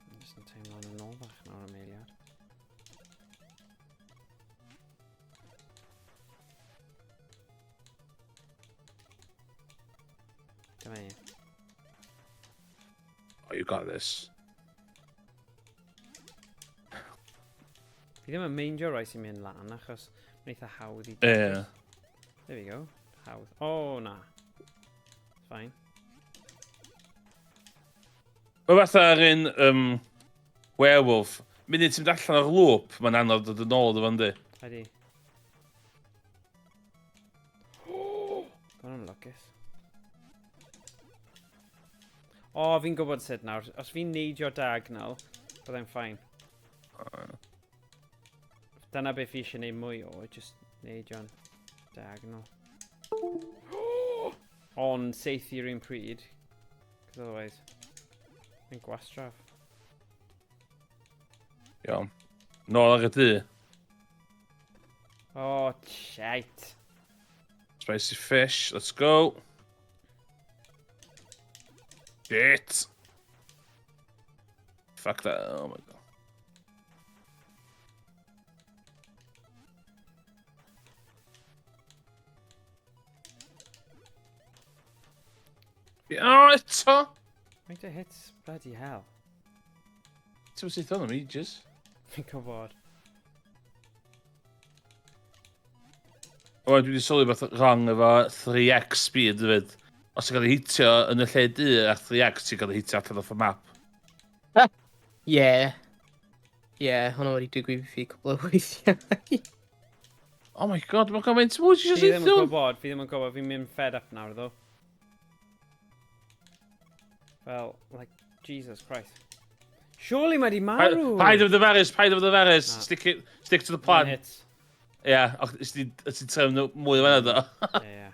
Dwi'n just yn teimlo'n yn ôl bach nawr am eiliad. Dyma ni. Oh, you got this. Fi ddim yn meindio rai sy'n mynd lan, achos mae'n eitha hawdd i... Ie. There we go. Hawdd. Oh, na. Fine. Mae fatha'r un werewolf. Munud ti'n mynd allan o'r loop, mae'n anodd dod yn ôl iddo fo, yndi? Ydy. Mae'n lwcus. O, fi'n gwybod sut nawr. Os fi'n neidio diagonal, byddai'n fine. Dyna beth fi eisiau gwneud mwy o, just neidio'n diagonal. Ond saethu yr un pryd, cos otherwise, mae'n gwastraff. Iawn. Nôl ar y du. Oh, shite. Spicy fish, let's go. Shit. Fuck that, oh my God. Oh, eto! Faint o hits? Bloody hell. Ti'n syth o'n am ages. Fi'n gwybod. O, dwi wedi sylwi beth wrong efo 3x speed hefyd. Os ti'n cael ei hitio yn y lle du ar 3x, ti'n cael ei hitio allan off y map. Yeah. Yeah, hwnna wedi digwydd i fi cwbl o weithiau. Oh my God, mae'n gymaint mwy ti Fi eisiau ddim yn saethu? gwybod, fi ddim yn gwybod, fi'n mynd fed up nawr ddo. Fel, like, Jesus Christ. Surely mae di marw! Paid efo dyfarus, paid efo dyfarus. Na. Stick to the One plan. hit. Ie, yeah, os ti trefnu mwy o fanna do. Yeah.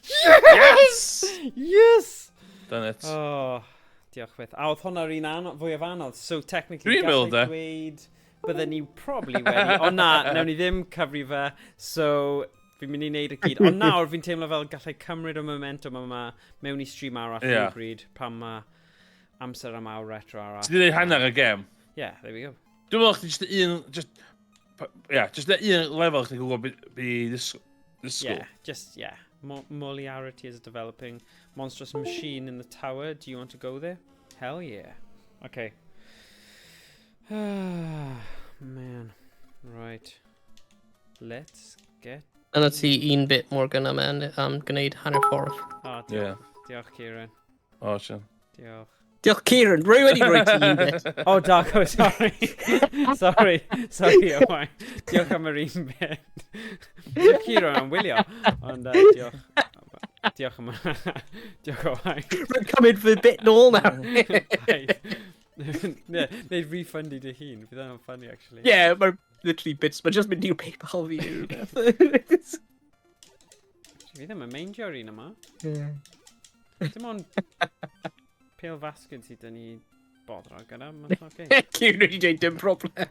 Yes! Yes! Done it. Oh, diolch byth. A oedd hwnna'r un fwyaf anodd, so technically Dwi'n meddwl, gallai de. dweud bydden ni probably wedi. Ond na, nawn ni ddim cyfri fe, so fi'n mynd i wneud y gyd. Ond nawr fi'n teimlo fel gallai cymryd y momentum yma mewn i stream arall Ie. yeah. bryd pan mae amser am awr retro arall. Ti di gwneud hanner y gêm. Yeah, there we go. Dwi'n meddwl chdi just un, just, yeah, just un lefel chdi'n gwybod be disgwyl. Yeah, just, yeah. Moliarity is developing. Monstrous machine in the tower. Do you want to go there? Hell yeah. Okay. Man. Right. Let's get... Yna ti un bit Morgan am, am gwneud hanner ffordd. Oh, diolch. Yeah. Diolch, Kieran. O, sian. Diolch. Diolch Kieran, rwy wedi rhoi ti un bit. Oh, Darko, sorry. Sorry. Sorry, Owain. Diolch am yr un bit. Diolch Kieran am wylio. Ond diolch. Diolch am... Diolch, Owain. Rwy'n cymryd fy bit nôl nawr. Right. Ne, neu refund i dy hun. Fydd hwnna'n funny, actually. Yeah, mae'n literally bits, mae'n just mynd i'w PayPal fi neu rhywbeth. Fi ddim yn meindio'r un yma. Yeah. Dim ond pale fasged sydd dyn ni boddro gyda, mae'n okay. Kieran wedi dweud dim problem.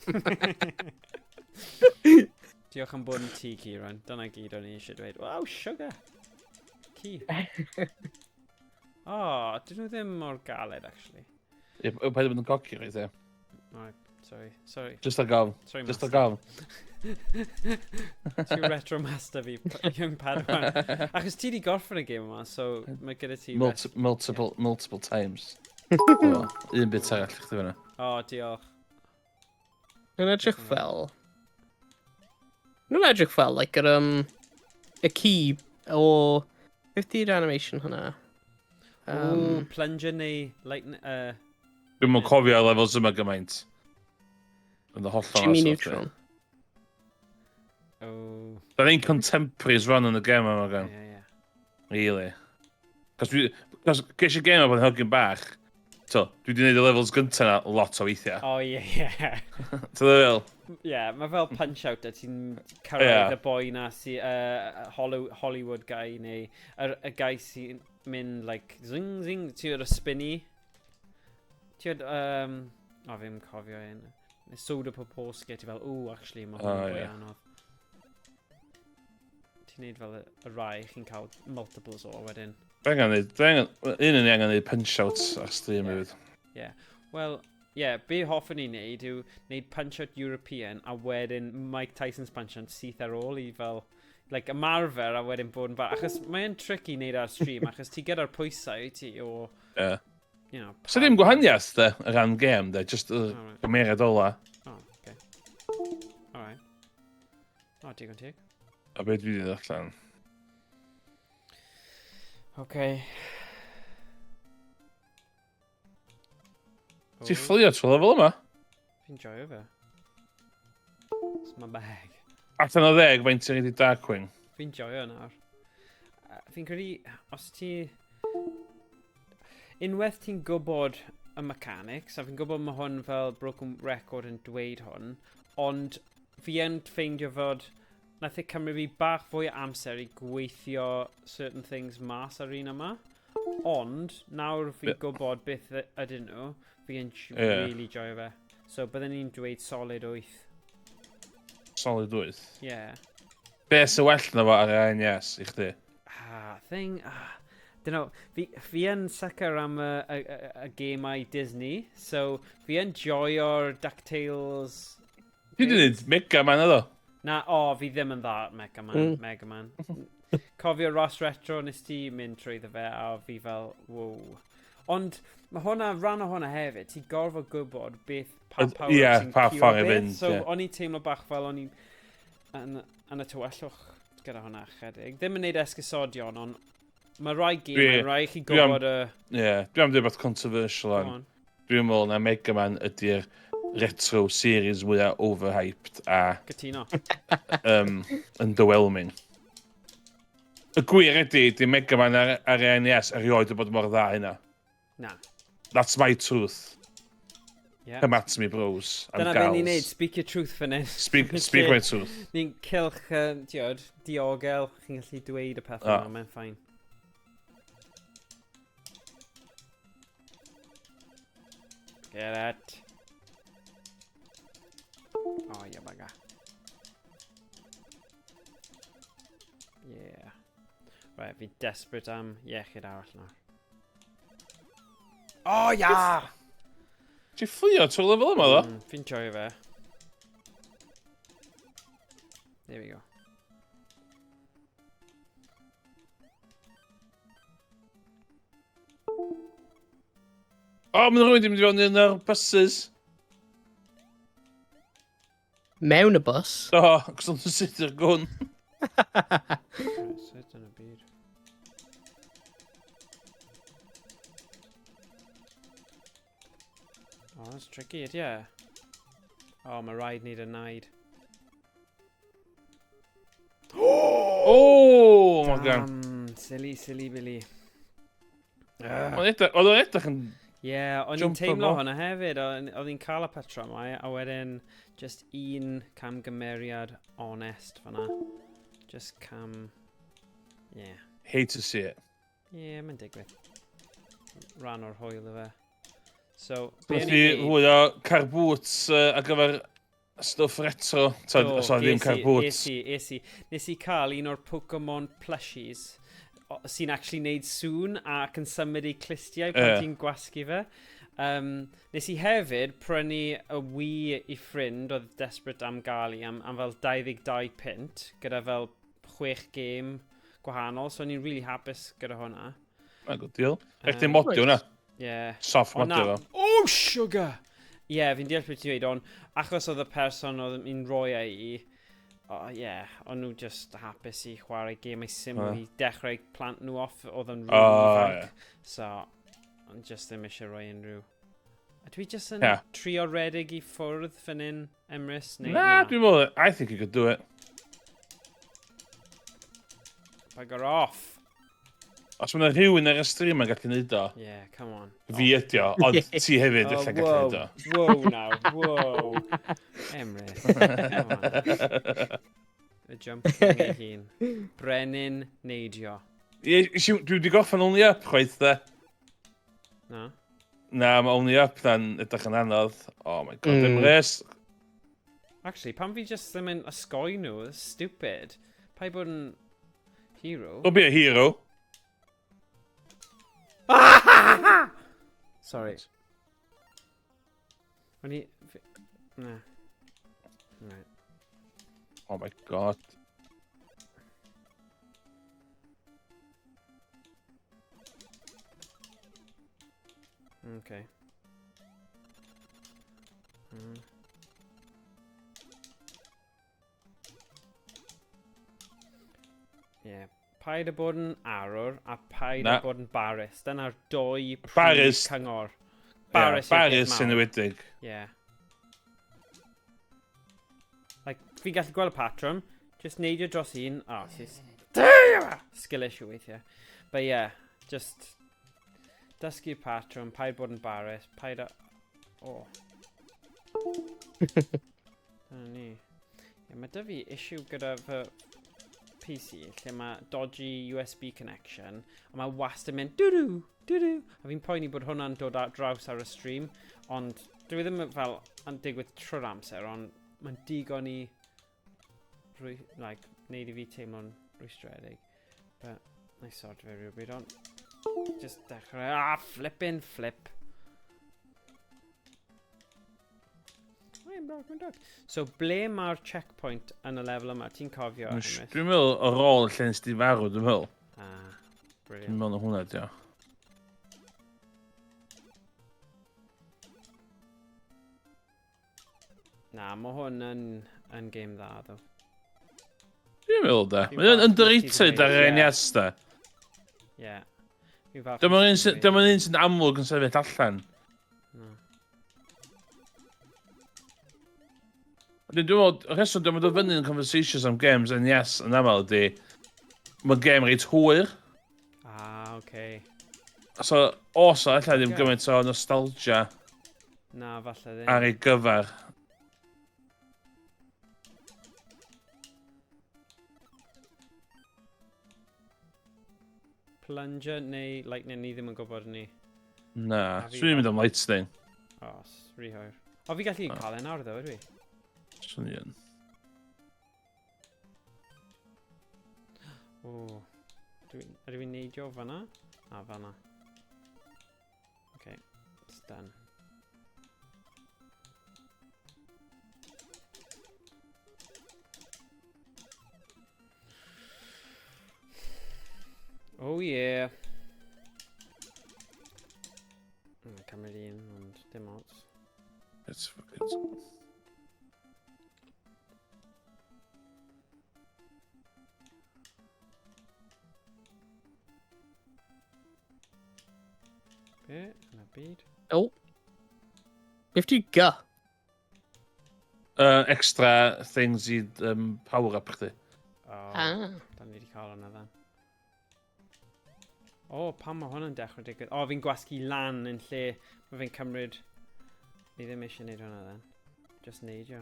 Diolch am bod yn ti, Kieran. Dyna gyd o'n i eisiau dweud. Wow, sugar! Ci. Oh, dyn nhw ddim mor galed, actually. Ie, paid â bod yn coci, reit, e. Right, sorry, sorry. Just ar gofn. Sorry, Just ar master. gofn. Ti retro master fi, young Padawan. Achos ti di gorffen y game yma, so mae gyda ti... Multiple times. O, un bit arall i chdi fyna. Oh, diolch. Nhw'n edrych fel... Nhw'n edrych fel, like, yr, y ci o... Beth di'r animation hwnna? Ooh, plunger neu lightning... Dwi'm yn cofio levels yma gymaint. Yn y hollol Jimmy os Neutron. Oh, Da ni'n contemporaries run yn y gêm yma, gan. yeah. Really. Cos dwi... Cos ges i gêm yma bod yn hogyn bach. So, dwi wedi gwneud y levels gyntaf na lot o weithiau. Oh, yeah. Ti'n fel? Yeah, mae fel Punch-Out a ti'n cyrraedd y boi na sy, Hollywood guy neu y guy sy'n mynd like zing zing, ti'n y spinny. Ti'n o, fi'n cofio hyn. Soda Popovski, ti fel, ooh, actually, mae hwn yn fwy anodd. Ti'n neud fel y rai, chi'n cael multiples o wedyn. Dwi angen neud, dwi angen, un yn ni angen neud Punch-Out ar stream hefyd. Yeah. Wel, yeah, be hoffwn i wneud yw wneud Punch-Out European a wedyn Mike Tyson's Punch-Out syth ar ôl i fel, like, ymarfer a wedyn bod yn fawr. Achos mae'n tricky wneud ar stream, achos ti gyda'r pwysau ti o, So ddim gwahaniaeth, de, y ran gêm, de, just y gymeriad ola. Oh, okay. Alright. Oh, digon teg. A be dwi wedi allan. Okay. Ti fflio trwy lefel yma? Fi'n joio fe. It's my bag. Allan o 10, faint ti'n wedi Darkwing? Fi'n joio nawr. Fi'n credu, os ti... Unwaith ti'n gwybod y mechanics, a fi'n gwybod mae hwn fel broken record yn dweud hwn, ond fi yn ffeindio fod nath e cymryd fi bach fwy o amser i gweithio certain things mas ar un yma. Ond, nawr fi'n Ie. gwybod beth ydyn nhw, fi'n Ie. really joio fe. So, bydden ni'n dweud solid 8. Solid 8. Yeah. Be sy'n well na fo ar y NES i chdi? Ah, thing... Ah, Dunno, fi yn sucker am y gemau Disney, so fi yn joio'r DuckTales. Ti di wneud Mega Man iddo? Na, o, oh, fi ddim yn dda at Mega Man. Mega Man. Cofio Ross Retro, nes ti mynd trwyddo fe, a fi fel, wow. Ond mae hwnna, rhan o hwnna hefyd, ti'n gorfod gwybod beth, pa power ie, sy'n pa curo ffordd i beth. fynd, So, ie. o'n i'n teimlo bach fel o'n i'n yn y tywyllwch gyda hwnna chydig. Ddim yn neud esgusodion, ond mae rai gemau, rai chi gwybod y. Ie, dwi am dweud beth controversial Go on. on. Dwi'n meddwl na Mega Man ydy'r retro series mwyaf overhyped a Cytuno. Underwhelming. Y gwir ydy, di Mega Man ar y NES erioed wedi bod mor dda hynna. Na. That's my truth. Yeah. Come at me, bros and Dyna be gals. ni'n neud, speak your truth fan hyn. Speak my truth. Ni'n cylch, tiod, diogel, chi'n gallu dweud y pethau yma, mae'n fine. Get it. Oh, yeah, bugger. Yeah. Right, fi desperate am iechyd arall nawr. Oh, yeah! Ti'n fflio trwy'r lefel yma, ddo? Fi'n joio fe. There we go. O, oh, mae'n rhywun di mynd i fewn i un o'r buses. Mewn y bus. Do, cos o'n syth i'r gwn. Right, sut yn y byd? Oh, that's tricky, ydy e? Oh, mae rhaid neud y naid. Oh, my God. Damn, silly, silly Billy. Oedd o'n edrych yn. Ie, yeah, o'n i'n Jumper teimlo fo. hwnna hefyd. Oedd hi'n cael y patrymau, a wedyn just un camgymeriad honest fan'na. Just cam. Yeah. Hate to see it. Yeah, mae'n digwydd. Rhan o'r hwyl o fe. So, be Gwnes o'n i i'n neud? fwy o car boots ar gyfer stwff retro. Ta, Do, sorry, ddim ges car boots. Es i, es i. Nes i cael un o'r Pokemon plushies sy'n actually neud sŵn ac yn symud ei clustiau pan ti'n gwasgu fe. Nes i hefyd prynu y Wii i ffrind oedd desperate am gael i am fel 22 punt gyda fel chwech gêm gwahanol, so o'n i'n really hapus gyda hwnna. Mae'n good deal. Rhaid ti'n modio hwnna. Yeah. Soft O, na. modio fo. Oh, sugar! Ie, yeah, fi'n deall beth ti'n dweud, ond achos oedd y person oedd yn rhoi e i, oh, yeah, o'n nhw just hapus i chwarae gemau syml i dechrau plant nhw off, oedd yn really ifanc. So, o'n just ddim eisiau rhoi unrhyw. A dwi just yn trio redeg i ffwrdd fan hyn, Emrys, neu Na, dwi'n meddwl, I think you could do it. Bugger off. Os mae rhywun ar y stream yn gallu neud o, Yeah, come on. fi ydi o, ond ti hefyd Oh, ella gallu whoa, neud o. whoa now, whoa. Emrys, come on. Y jump king ei hun. Brenin neidio. Ie, dwi wedi gorffen Only Up chwaith, de. Na? Na, mae Only Up na'n edrych yn anodd. Oh my God, Emrys. Actually, pan fi just ddim yn osgoi nhw, that's stupid. Paid bod yn hero. Don't be a hero. Sorry. O'n i... Na. Right. Oh my God. Okay. Yeah. Paid â bod yn arwr a paid Na. â bod yn barus. Dyna'r doi prif Barus. cyngor. Barus, Barus yw'r peth Barus yn mawr. enwedig. Yeah. Like, fi'n gallu gweld y patrwm. Just neidio dros un. Oh, sis. Skill issue weithiau. But yeah, just dysgu'r patrwm, paid bod yn barus, paid â. Oh. Dyna ni. Yeah, mae 'da fi issue gyda fy. PC lle mae dodgy USB connection, a mae wast yn mynd dw-dw, dw-dw. A fi'n poeni bod hwnna'n dod ar draws ar y stream, ond dwi ddim fel yn digwydd trwy'r amser, ond mae'n digon i rwy, like, neud i fi teimlo'n rwystredig. But, na i sort fe rhywbryd, ond just dechrau, ah, flippin' flip. So, ble mae'r checkpoint yn y lefel yma? Ti'n cofio, Emrys? Dwi'n meddwl ar ôl lle nes di farw, dwi'n meddwl. Ah, brilliant. Dwi'n meddwl na hwnna, dio. Na, mae hwn yn, yn game dda, ddo. Dwi'n meddwl, da. Mae'n underrated ar yr NES, da. Ie. Dyma un sy'n amlwg yn sefyll allan. Na. Dwi'n meddwl, y rheswm dwi'n meddwl fyny yn conversations am games NES yn aml ydy, mae'n game reit hwyr. Ah, oce. Okay. So, os o, ella ddim gymaint o nostalgia. Na, falle ddim. Ar ei gyfer. Plunger neu Lightning, ni ddim yn gwybod ni. Na, swn i'n mynd am Lightning. O, oh, rhy hwyr. O, fi gallu oh. cael e nawr ddo, ydw i? Swn i yn. O, ydw i'n neidio fanna? A, fanna. Okay, it's done. Oh yeah. Cymryd un, ond dim ots. It's fucking... Be? Yn y byd? Oh. Beth di gy? Extra things i power up chdi. Oh, ah. Da ni wedi cael hwnna dda. O, oh, pam mae hwn yn dechrau digwydd? O, oh, fi'n gwasgu lan yn lle mae fi'n cymryd... Ni ddim eisiau gwneud hwnna then. Just neidio.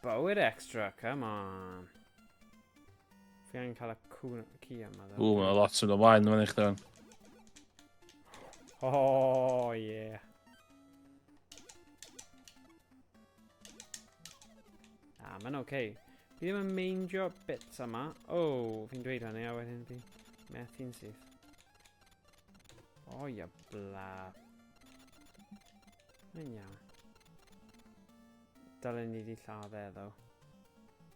Bywyd extra, come on. Fi angen cael y cwn ci yma. Ww, mae lot yn ymlaen yma i chdi. Oh, yeah. Ah, mae'n oce. Okay. Fi ddim yn meindio bits yma. Oh, fi'n dweud hynny a wedyn fi methu'n syth. Oh, ia bla. Mae'n iawn. Dylen ni wedi lladd e, ddo.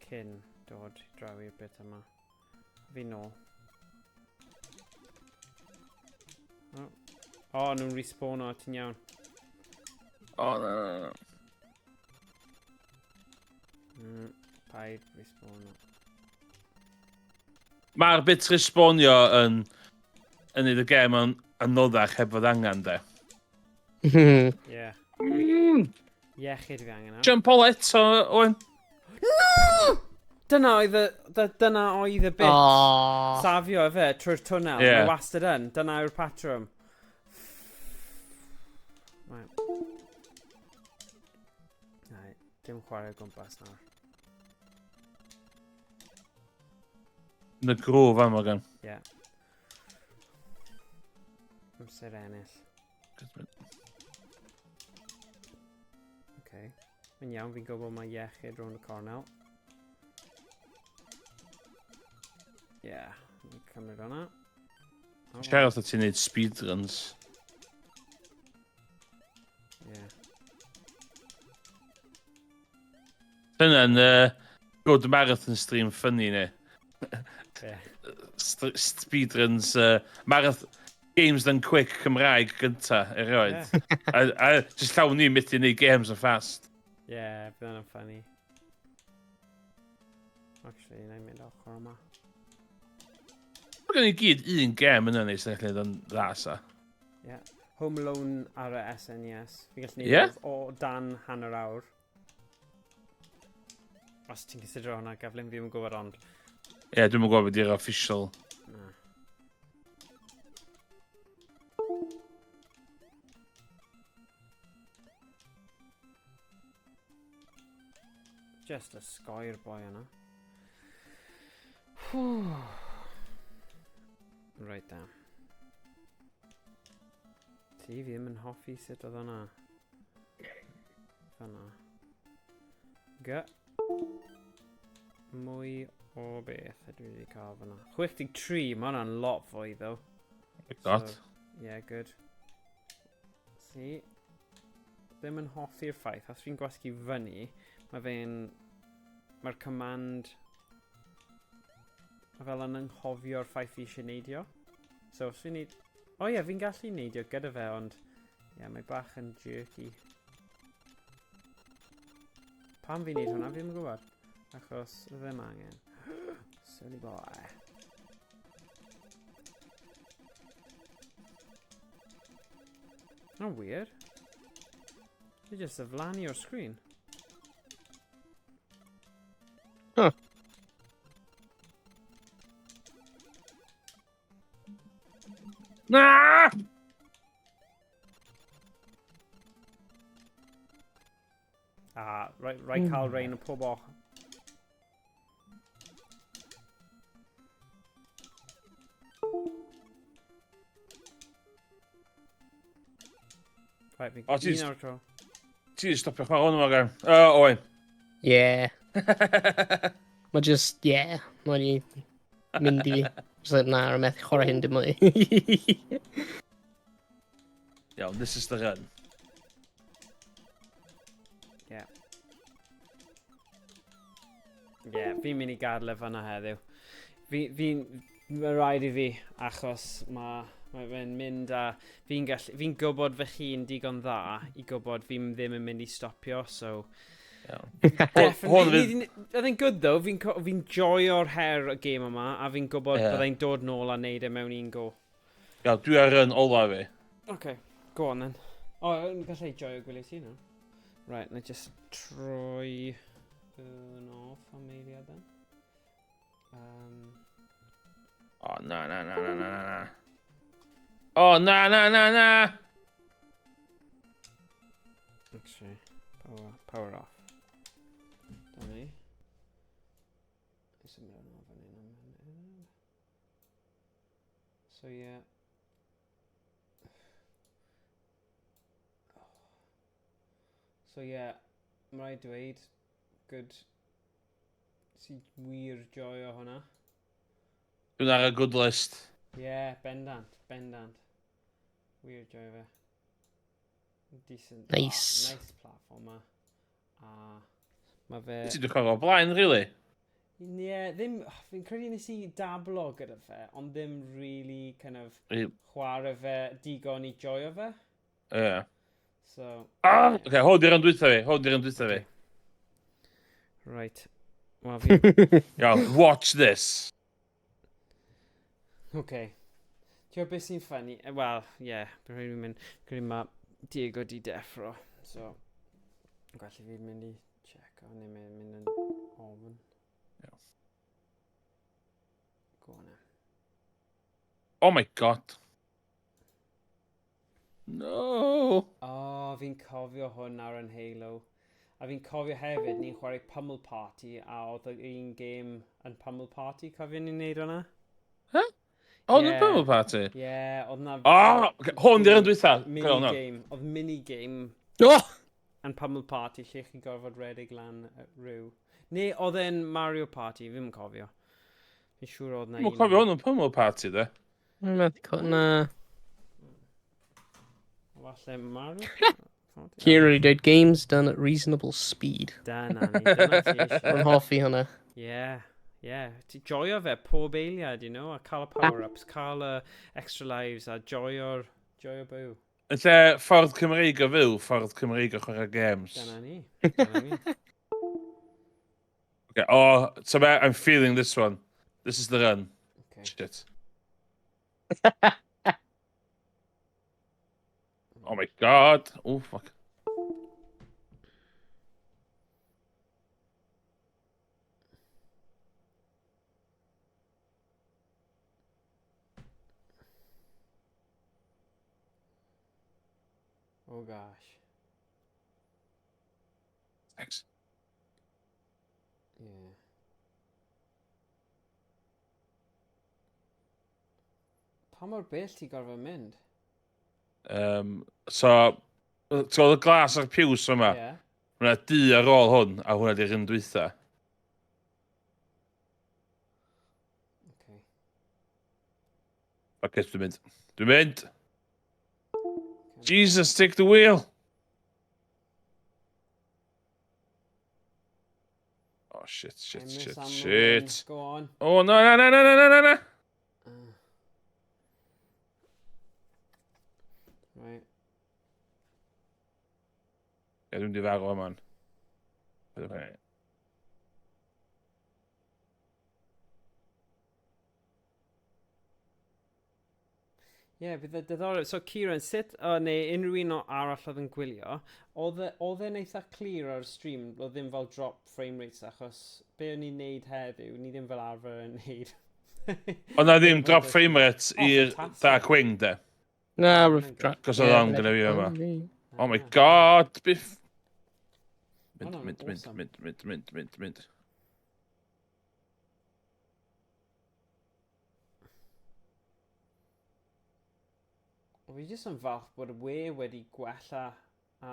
Cyn dod draw i'r bit yma. Fi nôl. Oh, oh nhw'n respawno, ti'n iawn. Oh, na, na, na. Paid respawno. Mae'r bit respawnio yn neud y gêm yn anoddach heb fod angen, de. Ie. Iechyd fi angen nawr. Jump all eto, Owen. No! Dyna oedd y, dyna oedd y bit. Oh. Safio efe trwy'r twnnel. Yeah. Mae wastad yn. Dyna yw'r patrwm. Right. Right. Dim chwarae o gwmpas nawr. Yn y grove am gan. Ie. Yeah. Amser ennill. Okay. Mae'n iawn, fi'n gwybod mae iechyd rownd y cornel. Ie, yeah, ni'n cymryd hwnna. Oh, Siarad wrth ti'n neud speedruns. Ie. Yeah. Hynna'n good marathon stream funny, ne? Yeah. Speedruns, marathon... Games done quick Cymraeg gynta, erioed. Yeah. A just llawn ni methu neud games yn fast. Yeah, bydd hwnna'n funny. Actually, na i mynd ochr yma. Mae gen i gyd un gem yna ni sy'n gallu neud yn dda, sa. Yeah. Home Alone ar y SNES. Fi'n gallu neud yeah? o dan hanner awr. Os ti'n considero hwnna gyflym, fi ddim yn gwybod ond. Ie, yeah, dwi'm yn gwybod beth yw'r official. Na. Just ysgoi'r boi yna. Right da. Ti fi ddim yn hoffi sut oedd hwnna. Fyna. G. Mwy o beth ydw i wedi cael fyna. 63, mae hwnna'n lot fwy ddo. God. So, yeah, good. See? Ddim yn hoffi'r ffaith, os fi'n gwasgu fyny, mae fe'n... Mae'r command... Mae fel yn anghofio'r ffaith fi eisiau neidio. So, os fi'n neud... O ie, fi'n gallu neidio gyda fe, ond... Ie, yeah, mae bach yn jerky. Pam fi'n neud hwnna, fi ddim yn gwybod. Achos ddim angen. Silly boy. Oh, weird. They just ddiflannu o'r screen. Huh. Na! Ah, right, right cael rhain o pob ochr. Right, fi O, ti- un ar y tro. Ti wedi stopio chwarae hwn yma, gan. Owen. Yeah. Mae just, yeah, mae di mynd i fi. Just like, na, rwy'n methu chwarae hyn dim mwy. Iawn, this is the run. Yeah. Yeah, fi'n mynd i gadael e fanna heddiw. Fi'n, fi, mae rhaid i fi, achos mae ma fe'n mynd a fi'n gallu, fi'n gwybod fy hun digon dda i gwybod fi'n ddim yn mynd i stopio, so... Iawn. Definitely. Hwn fydd- Oedd e'n good though, fi'n fi joio'r her y gêm yma, a fi'n gwybod Ie. yeah. byddai'n dod nôl a neud e mewn un go. Iawn, dwi ar run ola fi. Okay, go on then. O, oh, gallai joio gwylio ti nawr. Right, na just troi yn off am eiliad then. O, na, na, na, na, na, na, na. O, na, na, na, na! Actually, power off. Dyna ni. I symud hwnna fan hyn am munud. So yeah. So yeah, mae rhaid dweud, good, si wir joio hwnna. Dwi'n ar y good list. Yeah, bendant, bendant. Wir joio fe. Decent. Nice. Oh, nice platformer. A mae fe... Ti wedi chwarae o blaen, really? Ie, yeah, ddim... Fi'n credu nes i dablo gyda fe, ond ddim really kind of chwarae fe digon i joio fe. Ie. Yeah. So, Ah! Oce, hwn di'r run dwytha fi, hwn di'r run dwytha fi. Right. Wel, fi... Iawn, watch this. Okay. Ti'n gwybod beth sy'n funny? Wel, ie, yeah, bydd rhaid i fi mynd... Credu mae Diego di deffro, so... Gallu fi mynd i check o, neu mynd yn ofn. Iawn. Go on then. Oh my God. No. O, oh, fi'n cofio hwn nawr yn Halo. A fi'n cofio hefyd, ni'n chwarae Pummel Party, a oedd y un game yn Pummel Party, cofio ni'n neud hwnna? Huh? Oh, Ie. yeah. Pummel Party? Ie, yeah, oedd na... Oh, okay, hwn di'r un dwytha. Mini game, oedd mini game Oh! yn Pummel Party lle chi'n gorfod redeg lan rhyw. Neu oedd e'n Mario Party, fi'n cofio. Fi'n siŵr oedd na Dwi'n cofio hwn yn Pummel Party, de. Dwi'n methu na. Falle Mario Party? Kieran wedi dweud games done at reasonable speed. Dyna ni, dyna ti eisiau. Rwy'n hoffi hwnna. Yeah, yeah. Ti joio fe pob eiliad, you know, a cael y power-ups, cael y extra lives, a joio byw. Yn lle ffordd Cymreig o fyw, ffordd Cymreig o chwarae games. Dyna ni. Dyna ni. Okay, oh, so I'm feeling this one. This is the run. Okay. Shit. Oh my God. Oh, fuck. Oh gosh. Thanks. Yeah. Pa mor bell ti gorfod mynd? So, ti'n gweld y glas a'r piws yma? Yeah. Mae yna du ar ôl hwn, a hwnna di'r un dwytha. Okay. Oce, dwi'n mynd. Dwi'n mynd! Jesus, take the wheel! Oh, shit, shit, Emrys shit, Amlwyn, shit. Go on. Oh, no, no, no, no, no, no, no, no! Right. Ie, dwi'n di farw yma. Ie, yeah, bydd y diddorol. So, Kieran, sut, o, neu unrhyw un o arall oedd yn gwylio, oedd e, oedd e'n eitha clir ar y stream, oedd ddim fel drop frame rates, achos be o'n i'n neud heddiw, ni ddim fel arfer yn neud. Ond na ddim drop frame rate Oh, i'r fantastic. Dark Wing, de. Na, Oh my rwyf... God. Cos oedd o'n gyda fi yma. Oh my Ah. God, biff. Mynd, Hwnna'n mynd, mynd, awesome. mynd, mynd, mynd, mynd, mynd. Fi jyst yn falch bod y we wedi gwella, a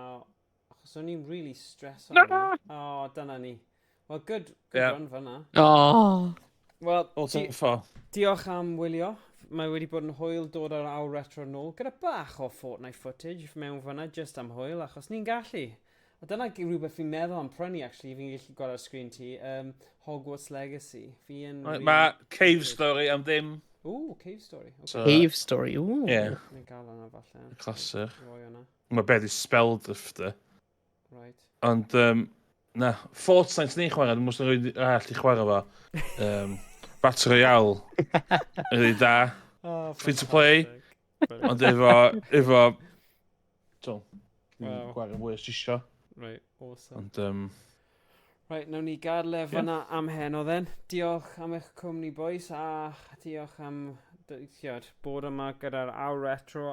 achos o'n i'n really streso. Na! O, oh, dyna ni. Wel, good, good Ie. run fyna. Oh. Wel, All di time for. diolch am wylio. Mae wedi bod yn hwyl dod ar awr retro nôl, gyda bach o Fortnite footage mewn fyna, just am hwyl, achos ni'n gallu. A dyna rhywbeth fi'n meddwl am prynu, actually, fi'n gallu gweld ar sgrin ti, Hogwarts Legacy. Fi yn... Mae really ma Cave Story am ddim. Ooh, Cave Story. Okay. So, Cave Story, ooh. Ie, Ni'n gael hwnna falle. clasur. Roi hwnna. Mae beth i Spelldrifter. Right. Ond, na, Fortnite ni'n chwarae, dwi'n mwyn rhywun arall i chwarae fo. Battle Royale. Rili da. Oh, Free to play. fantastic. Ond efo... So, Wow. gwario mwy os isio. Right, awesome. Ond, Right, nawn ni gadael e fyna am heno then. Diolch am eich cwmni, boys, a diolch am tiod, bod yma gyda'r awr retro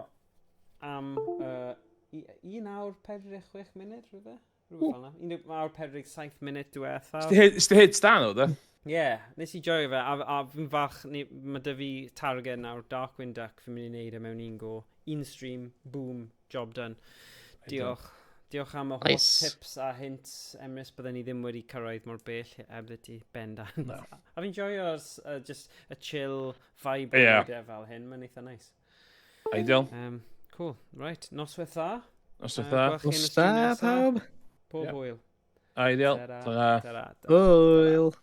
am 1 awr 46 munud, rhywbeth? Rhywbeth fel 'na. 1 awr 47 munud diwethaf. Sti hits da nhw, de? Ie, yeah, nes i joio fe, a fi'n falch, ni, mae dy fi target nawr, Darkwing Duck, fi'n mynd i wneud e mewn un go. Un stream, boom, job done. Diolch. Diolch am y holl Nice. tips a hints, Emrys, bydden ni ddim wedi cyrraedd mor bell heb ti bendant. No. A fi'n joio just y chill vibe Ie. yeah. fel hyn, mae'n eitha nice. Ideal. Cool, right, noswaith dda. Noswaith dda. Gwelch chi yn y Nos stream da, nesa. pawb. Pob Ie. hwyl. Ideal. Tara, Ta-ra. tara, tara. Hwyl.